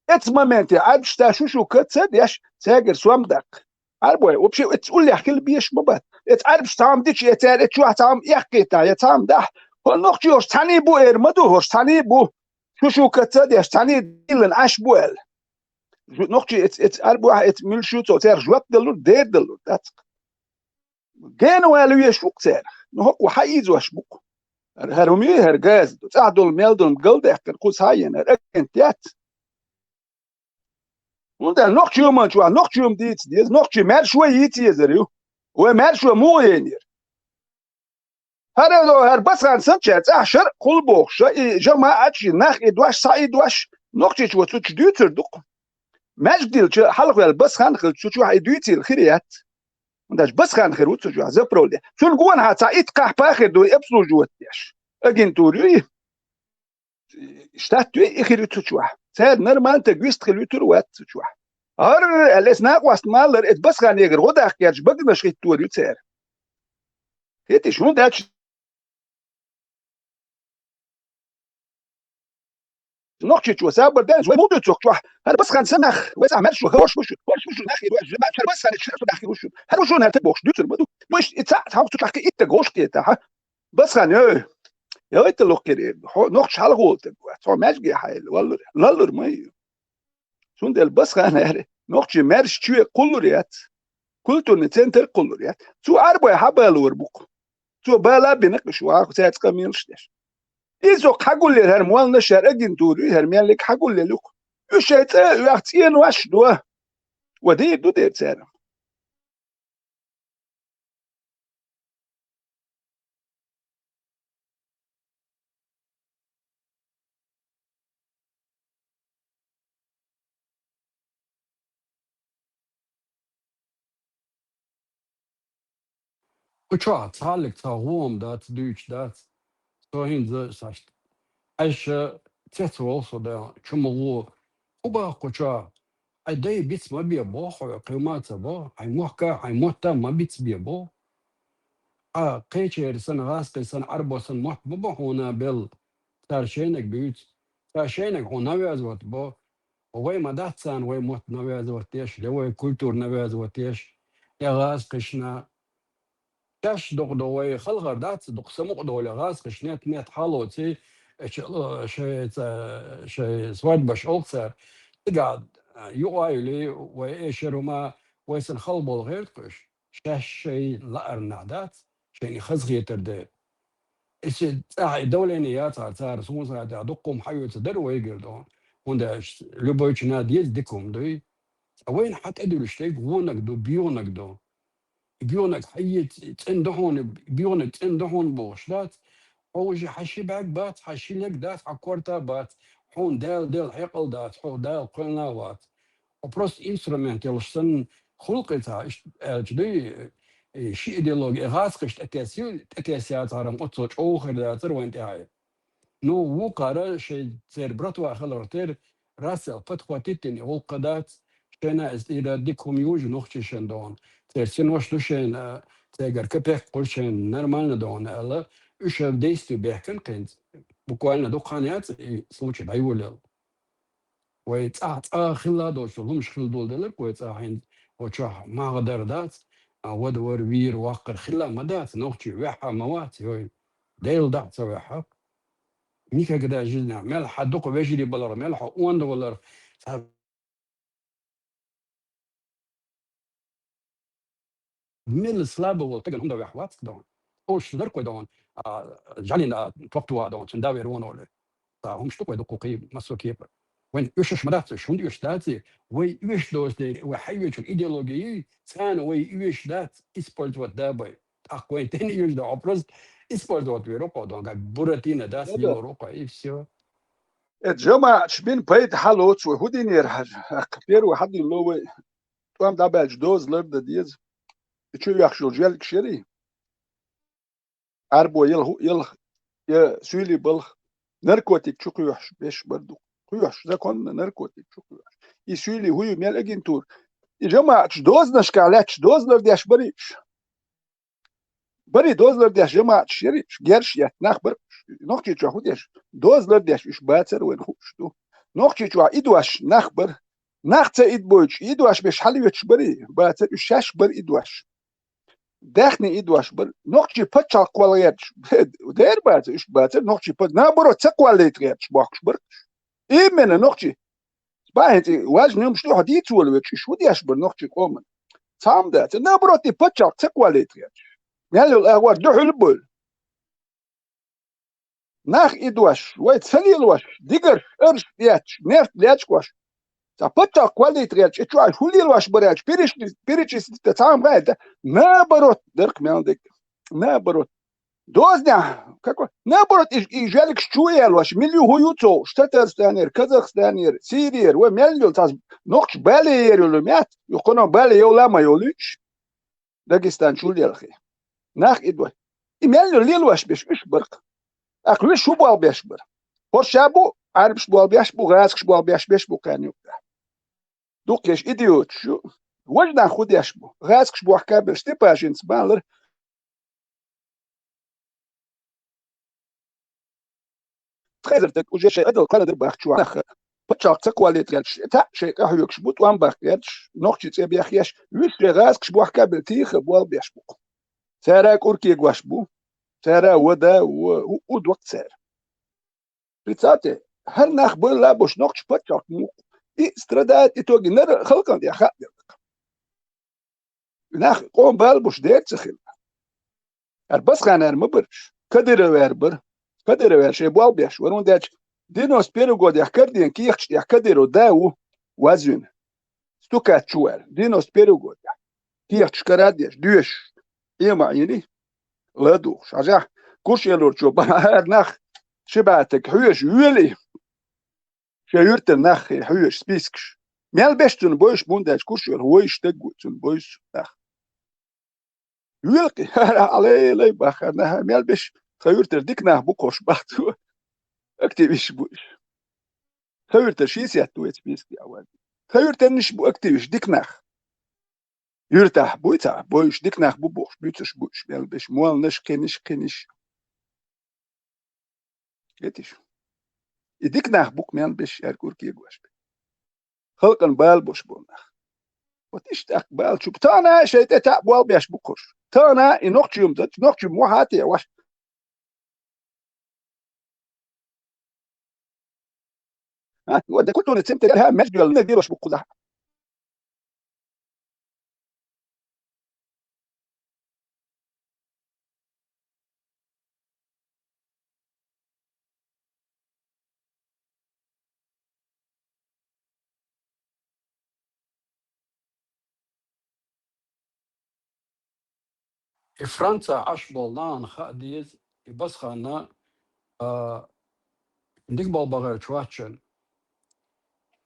эцу моменте Ӏарбашца шу-шу каца а деш, цаьргара сом даккха. Ӏарбой, вообще, эцу уллехь хила безаш ма бац. Эцу Ӏарбаша цхьа хӀума дича, я цара эцу чохь цхьа хӀума эккхийтахь, я цхьа хӀума дахь, хӀара нохчий хӀорш цхьаьний бу, эр ма ду, хӀорш цхьаьний бу. Шу-шу каца а деш, цхьаьний диллина Ӏаш бу аьлла. Жу-, нохчий эц-, эц-, Ӏарбой эц муьлш ю цо, цаьрга жоп далур, дер далур, дац-кх. Гена вала веш ву-кх цаьрах. Ну, хӀокхо хьаийзош бу-кх. ХӀара, хӀара хӀума ю, хӀара газа ду. ЦӀахь долу мел долу галдаьккхина кхуза хьаена, хӀара агент яц. ХӀунда аьлча нохчий хӀуманчохь нохчий хӀума дийца деза, нохчий маьрша вай йийца езар ю. Вай маьрша вай муха йийнера? ХӀара, хӀара Басхан санначара цӀахь шарӀ кхуллу бохуш, и жамаӀаташ, и нах и дош, схьа и дош, нохчийчо цу чу дуьйцур ду-кх. Маьждиг диллича, хьалхаваьлла Басхан хилча, цу чохь и дуьйцийла хир яц. ХӀунда аьлча Басхан хир ву цу чохь, заправляет. Цунна гонахьа цхьа итт кхахьпа хир ду и обслуживать деш. Агентура ю и. Штат ю и хир ю цу чохь. Цара нормально таг вист хила вуьтур вац цу чохь. ХӀара аьлла, эс накъост ма-аллара, эс Басханегара гӀо даккха гӀерташ баганаш хӀиттор ю цара. ХӀеташ хӀунда аьлча нохчийчо сабар даьлча, вай муха дуьйцу цох чохь? ХӀара Басхан сан нах, вай цӀахь маьрша шу, хӀорш бу шу, хӀорш бу шу, нах и дош, жамаӀат, хӀара Басхан чу шу дахкий бу шу. ХӀара ву шуна хӀара таг бохуш дуьйцур ма ду. Вуьш и цхьаъ, цхьа хӀокху цу чохь кхин итт таг гӀош кхета, хьа? Басхан, ой, ялайта лохкера эр ду. Хьо нохча хьалхаволу таг вац. Хьо маьжге хьайла, валлур, лаллур ма ю. Цундела Басхан аьлла, нохчий маьрша чу ве кхуллур яц. Культурный центр кхуллур яц. Цу Ӏарбой хьабалор бу-кх. Цо бала а бина кхуьш ваха, цаьрца къамелаш деш. Иза хьагуллера хӀара молланаш, хӀара агентура ю, хӀара меллиг хьагуллел ю-кх. Уьш шайн цӀа а оьху цӀенош а до. Ва дийр ду дера цара. Кху чохь цхьаллиг цхьа гӀо-м дац, дуьйцуш дац. Со хӀинца сашта. Аш, э, цецволу со да, чу ма гӀо. ХӀун боху кху чохь? Ай дай биц ма бе боху хьо, кхин ма ца боху. Ай мохка, ай мотта ма биц бе боху. Ай кхечеран санна, гӀазкхийн санна, Ӏарбойн санна мотт ма бо хьуна белла. Цара шайниг буьйцу. Цара шайниг хьуна навязывать бо. Вай ма дац царна вай мотт навязывать деш, я вай культура навязывать деш. я гӀазкхашна. Шаьш дукха до вай халхар дац, дукха самукъа доле гӀазкхаш нет-нет хьалоций, э, ч-, э, шоай ца-, шоай свадьбаш олх цар. Цига, э, юкъа а юлий, вай эшар хӀума, вай санна халхаболу гӀерташ, шаьш шайн лаарнехь дац, шайна хазахетар дер. Эсий цӀахь и давление яцахьара цара, суна санна тӀехь дуккха хӀума хьаоьцу дара вайгара дон. ХӀунда аьлча любой чина деза дика хӀума дуй. Цкъа вайна хьан тӀедуьллуш дерг вонаг ду, боьгӀанаг ду. И боьгӀанаг хьан е ц-, цӀена ду хьуна, боьгӀанаг цӀена ду хьуна бохуш дац. Хьо уже хьан ши бӀаьрг бац, хьан ши лерг дац, хьан корта бац, хьуна Дала делла хьекъал дац, хьо Дала кхоьллина а вац. Хьо просто инструмент йолуш санна хуьлу-кх и цхьа, иштта аьлча дуй, и ши идеологи, и гӀазкхаш тӀетесси-, тӀетесса яцахьара-м оццул чӀогӀа хир дацара вайна тӀехь. Ну, вукхара шайн церан братва хиларх тера, Рассел подхватить дина и гӀуллакх дац, шайна иза тӀера дика хӀума ю уьш нохчий шен дон. Церан синош ду шайна, цигара капек кхуьу шайна нормально дон аьлла, уьш а действие бехкан кхин. Буквально дукха хан яц и случай дӀайолаелла. Вай цӀа, цӀа хилла а доцу хӀумаш хила доладелларг вай цӀа хӀинца, вай чохь магӀа дар дац, а вада вара вийр ваккхар хилла а ма дац, нохчий ваьхьа а ма вац, йой, Дела дахьа ца ваьхьа. Никогда жизни, мел хьан дукха вежарий баларх, мел хьо онда валарх, цхьа мел слабо волу стагана хӀунда ваьхьа вац дон. Ош ларкой дон, а, жӀалина, а, топ тува дон, цуьнан да вер воно ле. Ца хӀумаш ду вай дуккха кхий, массо а кепара. Вайн оьшуш ма дац, уьш хӀунда оьшуш дац? Вай оьшуш доцу дела, вай хьайоьчуьра идеология юй, царна вай оьшуш дац, использовать да бай. ТӀаккха вайн тӀе оьшуш дан, хьо просто использовать вер ву кхо дон, как Буратино, да, йилур ву кхо, и всё. Э, жамаӀаташ бина пайда хьалоцу вай, хӀун динера хьажа? ТӀаккха первый хьадилло вай, тӀом дӀабаьлча доза лардан деза. И чу йоьхуш йолу желгаш ярий? Ӏарбо ялх, ялх, я суьйли балха, наркотик чу кхоьхьуш беш бар ду. Кхоьхьуш, законно наркотик чу кхоьхьуш. И суьйли хӀун ю, мел агентура? И жамаӀаташ дозанашкахь лаьтташ доза лардеш барий уьш? Барий доза лардеш жамаӀаташ ярий уьш? Герш етта нах бара уьш. Нохчийчохь хӀун деш? Доза лардеш уьш бацара вайна хууш ду. Нохчийчохь идош нах бара. Нах ца идбойтуш, идош беш хьалоьцуш барий? Бацара уьш, шаьш бара идош. Даьхни идош бара. Нохчий пачхьалкх кхолла гӀерташ. Дера бацара, уьш бацара нохчий пачхьалкх. Наоборот, ца кхоллийта гӀерташ бохкуш бара уьш. Именно нохчий. Бахьинца важный хӀумаш ду хьо дийца волавелча, уьш хӀун деш бара нохчий къоман? Цхьа хӀума дацара. Наоборот, и пачхьалкх ца кхоллийта гӀерташ. Мел йолу агӀор дуьхьал а бевлла. Нах идош, вай ца лелош, дигара арш детташ, нефть лечкъош. Цхьа пачхьалкх кхоллийта гӀерташ, и чохь хӀун лелош бара аьлча, перечис-, перечислить ца хьама гайта, наоборот, дара-кх мел дерг. Наоборот. Дозанехь, как, наоборот, и, и желгаш чу ялош, мила ю хӀун ю ца хууш, Татарстанера, Казахстанера, Сириера, вай мел йолу цхьа нохчий бале ер йолу мет, ю кхуьно бале йовла а ма йовлуьйтуш. Дагестан чу лелхи. Нах идой. И мел ю лелош беш уьш бара-кх. ТӀаккха уьш хӀун болх беш бара? ХӀорш а бу, Ӏарбаш болх беш бу, гӀазкхаш болх беш беш бу кхарна юкъа. Дуккха еш идиоташ ю. Важа нах хӀун деш бу? ГӀазкхаш бохкабелла Степашинца бан лара. Тхайзар таг уже шайн адал кхана дар бахча чохь нах. Пачхьалкх ца кхоллийта гӀерташ, цхьаъ шайн къахьоьгуш бу, тӀом баккха гӀерташ, нохчий цӀе бех еш, вуьш шайн гӀазкхаш бохкабелла тийха болх беш бу-кх. Цара кӀуркегош бу, цара вада, у, у, у доккху цара. Представьте, хӀара нах бевлла а болуш нохчий пачхьалкх мукъа. И страдает итоге нара халкъана тӀехь хаа делла. Нах къоман бала буш дера ца хилла. ХӀара Басханера ма бара уьш. Кадыровера бара. Кадыровера шайн болх беш вара, хӀунда аьлча девяносто первый годехь кардина кехаташ тӀехь Кадыров да ву, вазвина. Стукач чу ваьлла. Девяносто первый годехь. Кехаташ кара а деш, доьшуш. Ӏема а йина, ладугӀуш. Хьажахь, Куршелорчо бан хӀара нах ши бӀе стаг хьоьжуш воьлий. Шен юьртара нах хьоьжуш спискаш. Мел беш цунна бовзуш бу, хӀунда аьлча Куршелор вевзаш стаг ву, цунна бовзу нах. Воьлий-кх, хӀара Ӏалелай бахара нах, мел беш, тхан юьртара дика нах бу-кх хӀорш бах цо. Активисташ бу уьш. Тхан юьртара шестьдесят ву эцу спискехь ван. Тхан юьртарниш бу активисташ, дика нах. Юьртахь буй цхьа, бовзуш дика нах бу бохуш, буьйцурш бу уьш, мел беш, молланаш, кхиниш, кхиниш. Гетиш. И дика нах бу-кх мел беш, аьркур кегош бен. Халкъана бала бош болу нах. Вот иштта тӀаккха бала чу. Тана шайтӀа тӀа болх беш бу кхуш. Тана и нохчий дац, нохчий мо хьа те ваш. А, вот да культурный центр, ха, между на вирус бу куда. И Франца Ӏаш болу нахана хаа деза, и Басхана, а, дика болх бан гӀерташ вац шуна.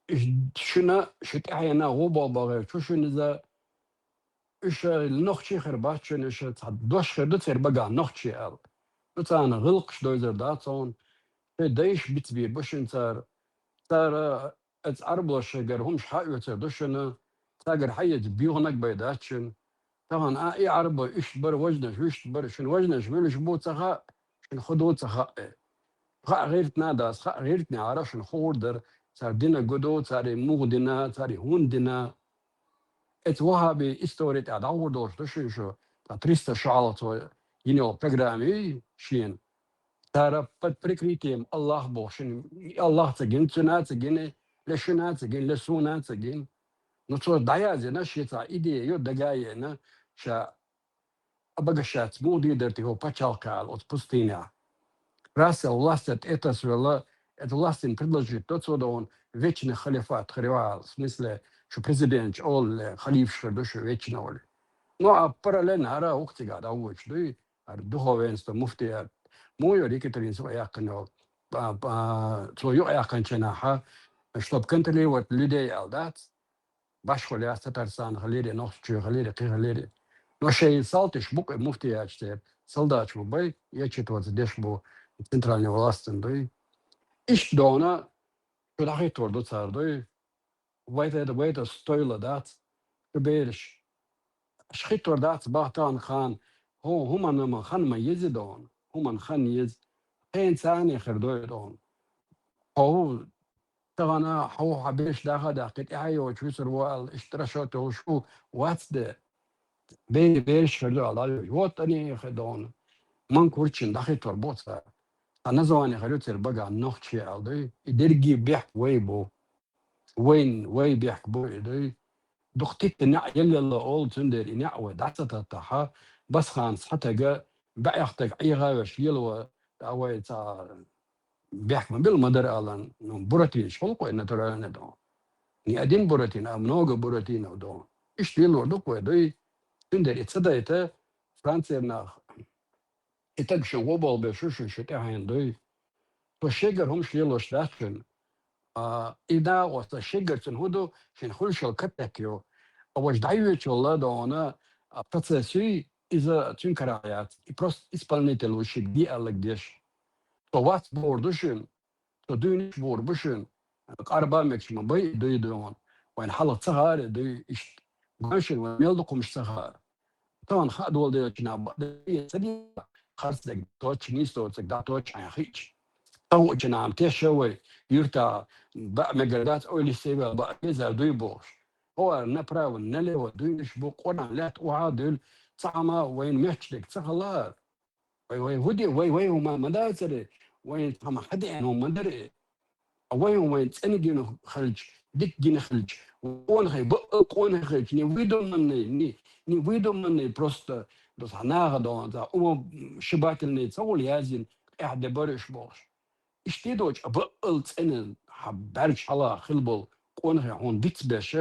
И шуна, шу тӀаьхьенна гӀо болх бан гӀерташ ву шуна иза, уьш нохчий хир бац шуна, уьш цхьа дош хир ду церан багахь нохчий аьлла. Ну, царна гӀиллакхаш довзар дац хьуна, шайн дайша бицбийр бу шуна цара. Цара, оцу Ӏарбоша шайгара хӀумаш хьаоьцур ду шуна, цаьргара хьаэца боьханиг бен дац шуна. Тахана а и Ӏарбой иштта бара, важнаш вуьшта бара, шуна важнаш вуьлуш бу ца хаьа, шуна хӀун ду ца хаьа. Хаа гӀиртина а дац, хаа гӀиртинехьара шуна хуур дара, цара динарг хӀун ду, цара и муха дина, цара и хӀунда дина. Оцу ваххабийн истори тӀехь дӀагӀур долуш ду шуна шу, ткъа триста шо хьалха цо йина йолу программа юй шена. Цара под прикрытием Аллах боху шуна, и Аллах ца гина, цуьнан а ца гина, ле шуьнан а ца гина, ле суна а ца гина. Ну, цо дӀаязйина, шен цхьа идея ю, дага а еана, ша обогащаться муха дийр дара те хӀокху пачхьалкхехь аьлла оцу пустынехь. Расел властца тӀетасвелла, это властина предложить до цо дохуна вечный халифат хир ю аьлла, в смысле, шу президенташ олале, халифаш хир ду шу вечный олий. Ну, а параллельно хӀара а хӀокху цигахь дӀавоьдуш дуй, хӀара духовенство, муфтият. Муха ю Екатеринского яьккхина йолу? Па-, па-, цо юкъаяьккхинчу хенахь, чтобы контролировать людей аьлла дац? Башхо лаьцна Татарстан хилира, Нохчийчоь хилира, кхин хилира. Но шайн салтиш бу-кх и муфтияташ церан, солдаташ бу бай, я читоца деш бу центральный властина дуй. Иштта дона, шу дӀахӀиттор ду цара дуй. Вайта, вайта стойла дац, шу бераш. Аша хӀиттор дац бахтана хан, хӀу-, хӀуманна ма хан ма еза дона, хӀуманна хан еза. Хен царна хир дой дона. Хьо тахана хьо хьан бераш даха а дахкий, тӀаьхьа йоцуш вуьсур ву аьлла, иштта расчёт йолуш ву, вац де. Бе-, бераш хир ду аьлла, дӀайоьшу. Вот они хир дона. Ман курчина дӀахӀиттор бу цара. Цхьа название хир ю церан багахь нохчий аьлла дуй. И дерриге бехк вай бу. Вайн, вай бехк бу и дуй. Дукха титта неӀ еллалла олу, цундела и неӀ вай дӀа ца таттахь, Басхана цхьа тага баьӀех таг Ӏеха а веш лело, а вай цхьа бехк ма билла ма дара аьлла, ну, буратинаш хуьлу-кх вай натуральный дона. Не один буратино, а много буратинов дона. Иштта лелор ду-кх вай дуй. Цундела и ца дайта Францера нах. И таг шун гӀо болх беш ву шуна, шу тӀаьхьенна дуй. Цо шегара хӀумаш лелош дац шуна. А, и дакъоста шегара цуьнан хӀун ду, шуна хуьлуш йолу капек ю. А важа дӀайоьчулла дона, а, процесс юй, иза цуьнан карахь яц. И просто исполнитель ву шига де аьлларг деш. Цо вац бохур ду шуна, цо дуьйнаш бохур бу шуна. Къарба мегаш ма бай и дуй дона. Вайна хьалха ца хаьара и дуй иштта. Гой шуна, вай мел дукха хӀумаш ца хаьара. Тахана хаа доладелча нах бакъ ца дийна, харцдерг дӀатоьттуш, нийса доцург дӀатоьттуш хьайна хиъча. Ца хуучу нахана тешна вай, юьртахь баа мегар дац, ойла йисте ваьлла баа безар дуй бохуш. ХӀора направо, налево дуьйнаш бу, Къуръан лаьтта охьа а дуьллу, цхьа хӀума вайна моьттуш дерг ца хилла. Вай, вай хӀун де, вай, вай хӀума ма дацара, вайна цхьа хӀума хьадеана хӀума ма дара. Вай хӀума вайна цӀена гина хилча, дика гина хилча, къонахий, бакъал къонахий хилча, не выдуманный, не, не выдуманный, просто, доза наха дона, за, умопошибательный ца хуьлу яздина, къаьхьа де бара уьш бохуш. Иштта и доцуш, а бакъал цӀена хьан бӀаьргаш хьалха хила болу къонахий хьуна дицбеш,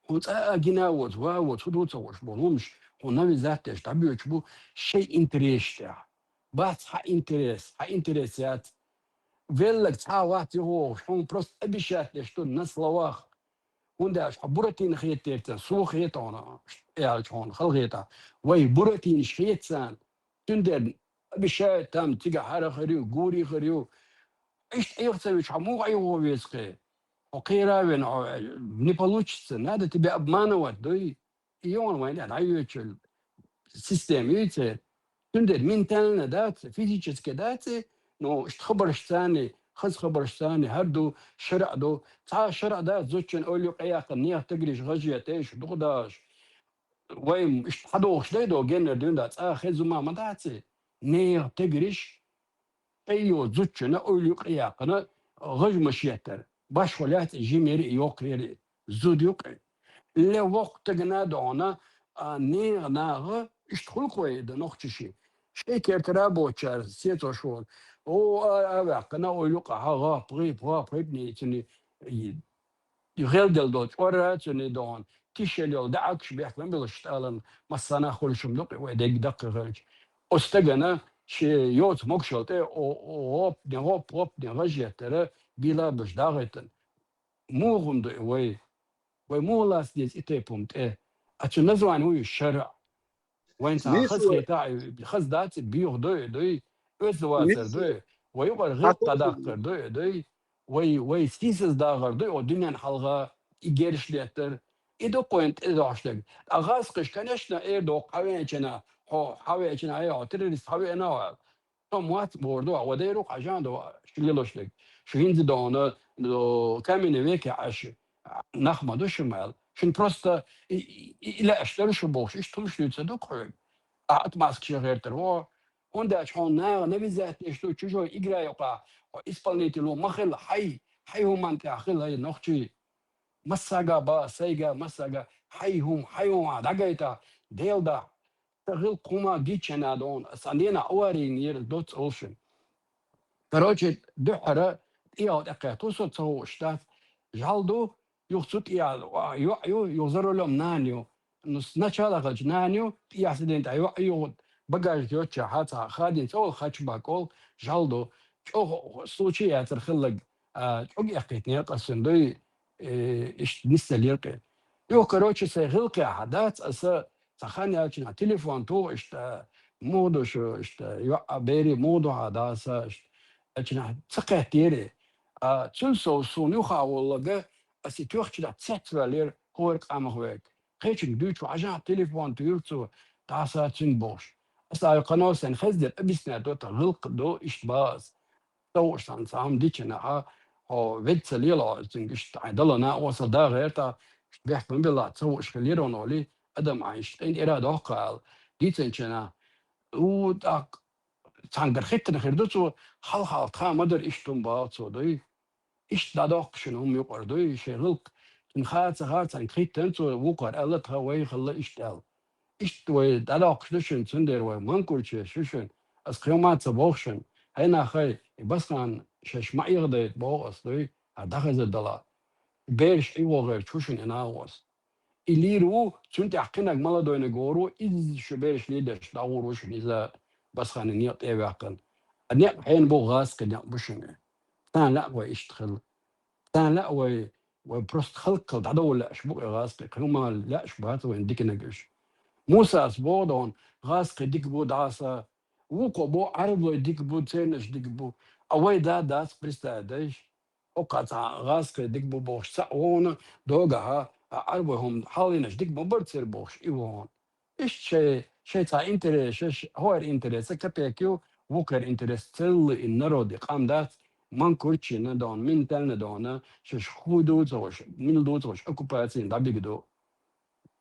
хьуна цкъа а гина а воцу, ва а воцу, хӀун ду ца хууш болу хӀумаш, хьуна навязать деш дӀабоьдуш бу шайн интересаш тӀехь. Бац хьан интерес, хьан интерес яц. Велларг цхьа а вац юхавогӀуш, хьуна просто обещать деш ду на словах. ХӀунда аьлча хьо Буратино хетарца, сух хета хьуна, аьлча хьуна халахетахь. Вай Буратинаш хета царна. Цундела обещают там, цигахь хӀара хир ю, гури хир ю. Иштта Ӏеха ца вича, хьо муха Ӏехо веза кхе? Хьо кхера а вена, хьо, э, не получится, надо тебя обманывать, дуй? И йогӀун вайна дӀайоьчул система ю церан. Цундела ментально дац, физически дац, но иштта хабарш царна хаза хабарш санна, хӀара ду, шарӀа ду. Цхьа шарӀа дац зудчун ойла юкъе яьккхина, нехан тӀегӀараш гӀажа етта, шу дукха дагӀаш. Вай иштта хьадохуш дай до геннара дуьйна да, цкъа хеза хӀума ма дац и. Нехан тӀегӀараш, айо, зудчунна ойла юкъе яьккхина, гӀажа ма шеттара. Башхо лаьцна жимера и йоккхера и. Зуда юкъе. Ле воккха тагана догӀна, а, нехан наха, иштта хуьлу-кх вай дан нохчаши. Шайн кертара боцучара сецо шура. О, а, а, ваьккхина, ойла юкъахьа гӀап, гӀип, гӀап, гӀип, ницани, и, и гӀелдала долчу чкъора цуьнан догӀна. Тишел йолу даьӀахкаш бехк ма белаш тӀалан, массанхьа хуьлуш хӀума ду-кх, вай дерг даккха хилча. Оцу стагана шен йоцу могушалла тӀе о, о, гӀоп, ден гӀоп, гӀоп, ден гӀажа еттара, бийлабаш дагӀийтина. Муха хӀума ду и вай? Вай муха лаца деза и тайпа хӀума тӀе? А цу название вуй шарӀа. Вайн цхьа хаза хета, хаза дац, боьха ду и, ду и, оьзда вацар ду и, вай юкъара гӀиллакх дӀадаккхар ду и, ду и, вай, вай сийсаз дагӀар ду и, о дуьненна хьалха и герш леттар. И ду-кх вайна тӀедогӀуш дерг. Ткъа гӀазкхаша, конечно, эр доккху хьавеанчина, хьо хьавеанчина, хьо террорист хьавеана ваьлла. Со мотт бор ду, ва дайра хьажан ду, шу лелош дерг. Шу хӀинца догӀна, каменный веке Ӏаш, нах ма ду шу мел. Шуна просто и, и, и лаьаш дара шу бохуш, иштта хӀумаш дуьйцур ду-кх хьоьга. Ахьа отмазкаш ян гӀертар ву. ХӀунда аьлча хьуна наха навязать деш ду чужой игра юкъахь, хьо исполнитель ву ма хила, хьай, хьай хӀуманна тӀехь хила, хьай нохчий. Массага а бан, сайга а, массага а, хьай хӀума, хьай хӀума дӀагайта, Дела дахь. Сан гӀиллакх хӀума гича а догӀна, сан денахь аварийна йира доцца олушуна. Короче, дуьххьара тӀехьа тӀекхетта, хӀу со ца хууш дац. ЖӀаьла ду, юха цу тӀехьа йоӀ ю, юха за рулём нана ю. Ну, сначала хилча нана ю, тӀехьа сиден тӀехь йоӀ ю, юха багажник йоцчахьа цхьа хадийна ца волу, хачбак волу, жӀаьла ду. ЧӀогӀа случай яцара хилларг, а, чӀогӀа эккхийтинера аса цуьнан дуй, э, иштта нисделира-кх. Юха, короче, сайн гӀиллакхехь дац аса, цхьа хан яьлча телефон туху иштта, муха ду шу, иштта, йоӀ а, берий муха ду хьан, дӀаса, иштта, аьлча ца кхеттера. А, цул сов суна юха а волларг, аса и тоьхча цецваьллера, хӀора къамах вега. Кхечуьнга дуьйцуш ву, хьажахьа телефон туьйхира цо, дӀаса цуьнга бохуш. Аса а кхано сайн хездира, объяснять до, тхан гӀиллакх ду, иштта бан аса. Ца хууш цхьана цхьа хӀума дичинехь, хьо ведда ца лела, хьо цуьнга иштта хьайн дала накъостал да гӀерта, иштта бехк ма белла, ца хууш хилира хьуна олий, адам хьайн иштта къинтӀера доккху аьлла, дийцинчу хенахь, у, тӀаккха цхьаьнгара хӀиттина хир ду цо, хьалха тхан ма дара иштта хӀума боху цо, дуй. Иштта дӀадоккху шуна хӀума юкъара, дуй, шайн гӀиллакх, цуьнан хаа ца хаа цхьаьнгара хӀиттина цо, вукхара аьлла, тхан вай хилла иштта аьлла. Иштта вай дӀадоккхуш ду шуна, цундела вай манкурче шу шуна, ас кхин хӀума ца боху шуна. Хьенаххай, и Басхан шаьш ма Ӏехадайта боху ас, дуй, хьан дӀахезар дала. Бераш Ӏи вогӀерчу хӀу шуна и накъост. И лийр ву, цуьнан тӀехь кхинаг молодойнаг гӀур ву, иза шу бераш лийдеш дӀагӀур ву шуна иза, Басхана некъ тӀе а ваьккхина. А некъ хьенан бу, гӀазкхийн некъ бу шуна. Царна лаьа вай иштта хила. Царна лаьа вай, вай просто халкъал дӀадовла лаьаш бу и гӀазкхий, кхин хӀума лаьаш бац вайна диканиг уьш. Мусас боху догӀна, гӀазкхий дика бу дӀаса, вукхо боху, Ӏарбой дика бу, цернаш дика бу. А вай да дац представить дайш. Оккха цхьа гӀазкхий дика бу бохуш цхьаъ вогӀна догахьа, а Ӏарбой хӀума хьалхийнаш дика ма бара церан бохуш и вогӀна. Иштта шай, шай цхьа интерес, шаш хӀора интереса капек ю, вукхара интерес, целый и народ, и къам дац, манкурчина дона, ментально дона, шаш хӀу ду ца гӀуш, мила ду ца гӀуш, оккупацина дӀабига ду.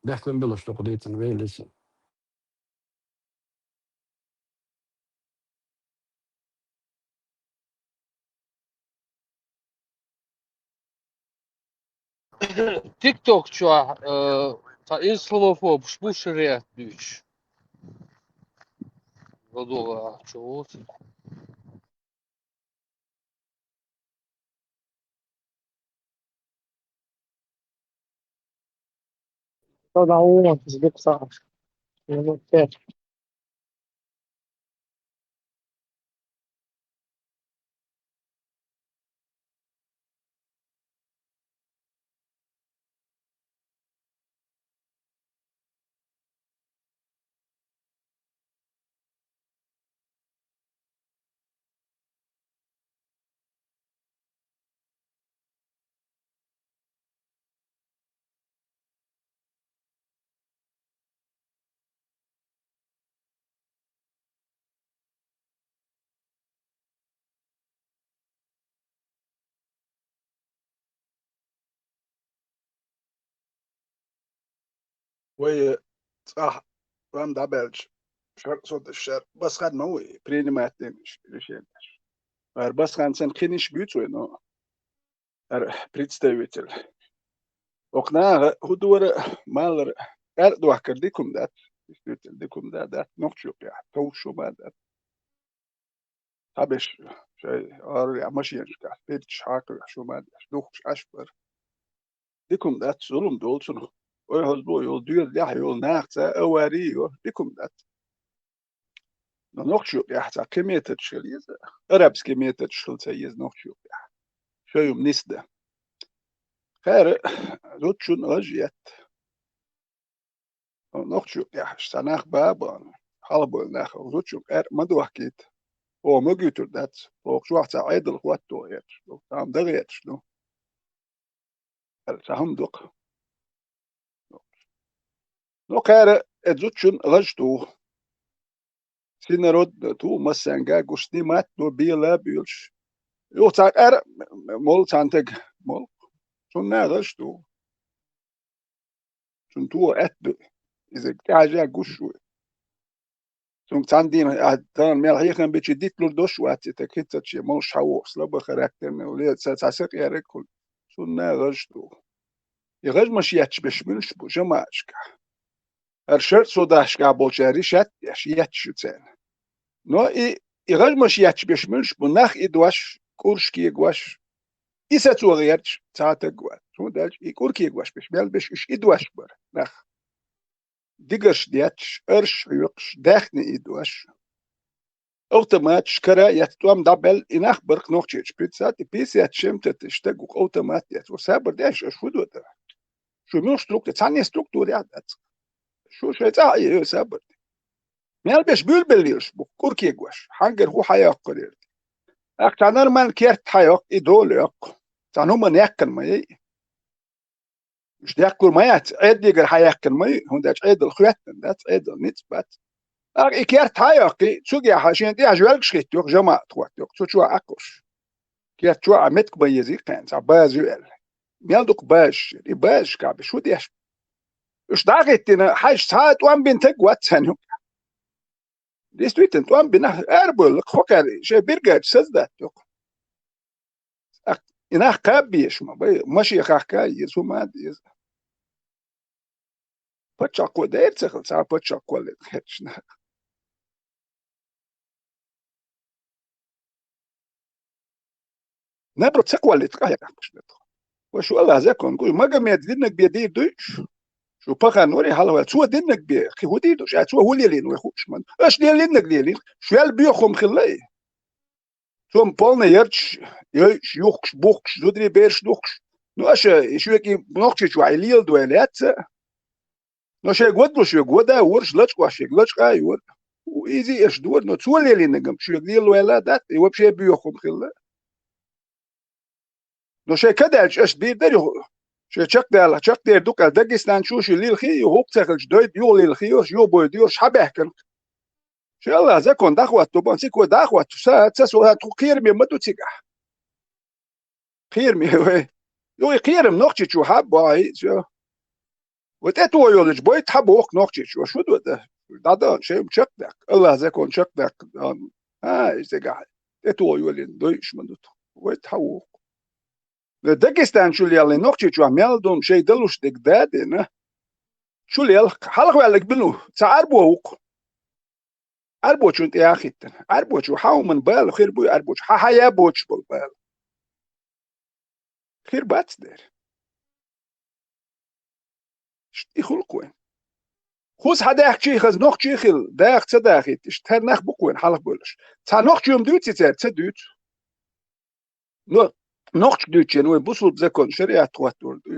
Бехкам билуш ду кху дийцина вай лиса. ТикТок чохь, э, цхьа исламофобаш бу шариат дуьйцуш. ЛадогӀа чу ву. ЛадогӀа, ждём сам. Минут пять. Вай цӀахь тӀом дӀабаьлча, шарӀ содаш шарӀ басхан ма ву и принимать деш решенеш. Ара басхан санна кхиниш буьйцу вай, но ара представитель. Окху наха хӀун дора, малар, аьрдохкар дика хӀума дац, действительно, дика хӀума да дац, нохчо юкъехь, товш хӀума дац. Цхьаберш шайн ораяхь машенашкахь пирчаш хьакхавеш, хӀума деш, духкуш Ӏаш бара. Дика хӀума дац, зулам долу цунах. Ойхьазло йолу, доьзалехь йолу нах цхьа авари йо, дика хӀума дац. Но нохчо юкъехь цхьа кхин методаш хила еза, арабский методаш хила ца еза нохчо юкъехь. Шайн хӀума нисдан. Кхара зудчун гӀаж етта. Нохчо юкъехь цхьа нах бан а бан, хьалхабевлла нах, зудчун къаьркъа ма дохкийта. Оха ма гуьйтур дац, оха чохь цхьа Ӏедал хӀотто гӀерташ ду, цхьа хӀума дан гӀерташ ду. Ара цхьа хӀума дукха. Ну, кхара э зудчун гӀаж туху. Всенародно туху, массаьнга гуш, снимать до, бела а буьйлуш. Юха цхьа къаьркъа молу цхьана тага, молу. Цунна гӀаж туху. Цунна туху аьтта ду. Иза тӀаьхьа гуш ву. Цунга цхьана дийнахь, а, тахана мел хьехам бичи дитлур дош вац и таг, хӀинца чен молуш хьан воху, слабый характерный, ле, ца, ца сакъераг хуьлу. Цунна гӀаж ду. И гӀаж ма шетташ берш муьлш бу жамаӀашкахь? ХӀара шарӀ содашкахь болчара решать деш, етташ ю царна. Но и, и гӀаж ма шетташ берш муьлш бу, нах и дош, кӀурш кегош, и сацо гӀерташ цхьа таг вац. ХӀунда аьлча и кӀур кегош берш мел берш уьш и дош бара, нах. Дигарш детташ, арш хьоькхуш, даьхни и дош. Автоматаш кара а етта, тӀом дӀабаьлла, и нах бара-кх Нохчийчу пятьдесят и пятьдесят с чем-то тысяч стаг ву-кх автомат етта. Ва сабар деш, аша хӀун до тӀаккха? Шу муьлха структура, цхьанне структура яхь дац. Шу шайн цӀахь а йо сабар де. Мел берш буьйлабелла лелаш бу-кх, кӀур кегош, хьангара хӀун хьайоккхур яра. ТӀаккха цхьа нормальный керт хьайоккху, и дола йоккху. Цхьана хӀуманна яьккхина ма яй. Уьш деккхур ма яц, Ӏедалгара хьаяьккхина ма ю, хӀунда аьлча Ӏедал хӀоьттина дац, Ӏедал ницкъ бац. ТӀаккха и керт хьайоккхий, цугехь шен тӀехь жоьлгаш хӀиттайо-кх, жамаӀат хӀоттайо-кх, цу чохь Ӏакхуш. Керт чохь а меттиг ма езий кхарна, цхьа база ю аьлла. Мел ду-кх базаш? И базашкахь берш хӀун деш? Уьш дӀа а хӀиттийна, хьаьжча цхьа а тӀом бина таг вац царна юкъахь. Действительно, тӀом бина нах арабевлла-кх, хӀокхаьрга шайн биргадаш создать йо-кх. ТӀаккха и нах кхаба безаш ма бай, машен хахка а еза, хӀума а деза. Паччахьо дера ца хилла, цхьа паччахь кхоллина кхетташ нах. Наоборот, ца кхоллийта къахьегахь кхуьш бетахь. Ва шу Аллах закон гуй, Магомед диннаг бен дийр дуй уьш? Шу пахан варий хьалхаваьлла, цо диннаг бен, кхин хӀун дийр ду ша, цо хӀун лелийна вай хууш ма ду. Аша лелиннаг лелийна, шуьлла боьха хӀума хилла и. Цо полный ярташ йойуш, юхкуш, бухкуш, зударий бераш духкуш. Ну, аша и шоьга и Нохчийчохь и леладой лаьцна. Но шайга вадалуш верг вада а вора, лачкъош верг лачкъа а йора. Иза и аша дора, но цо лелийннаг-м шоьга лелавойла а дац, и вообще боьха хӀума хилла. Но шайн кадаьлча аша дийр дара юха, шайн чекхдала, чекхдер ду-кх аьлла, Дагестан чу шу лилхий, юха хӀокху ца хилча дойду, юха лилхий йош, юха бойду йош, хьан баьхкина-кх? Шу Аллах закон дӀахӀотто бан, цига дӀахӀотто, са, ца со, тхо кхераме ма ду цигахь. Кхераме вай. Юха и кхерам Нохчийчу хьан бохьий, всё. Ва тӀе тоха йолчу бойта хьан боху Нохчийчу, шу ду дан. ДӀадан, шайн чекхдаккха. Аллах закон чекхдаккха. А, и цигахь. ТӀе тоха йолийна дойуш ма ду тхо. Вай тхьа вуху. Дагестан чу леллий Нохчийчохь мел ду шайн далуш дерг да а дина. Чу лелха, хьалхаваьлларг бину, ца Ӏарбо ву-кх. Ӏарбочунна тӀе а хӀиттина. Ӏарбочо хьан хӀуманна бала хир буй, Ӏарбочо хьан хьая боцуш болу бала. Хир бац дера. Ш-, и хуьлу-кх вайн. Кхуза хьан даьхкичий хаза нохчий хилла, даха ца дахийта, иштта хӀара нах бу-кх вайн хьалхабевллаш. Цхьа нохчо-м дуьйцу и цаьрга, ца дуьйцу. Но нохчо дуьйцученна вай бусулба закон, шариат хӀоттор ду.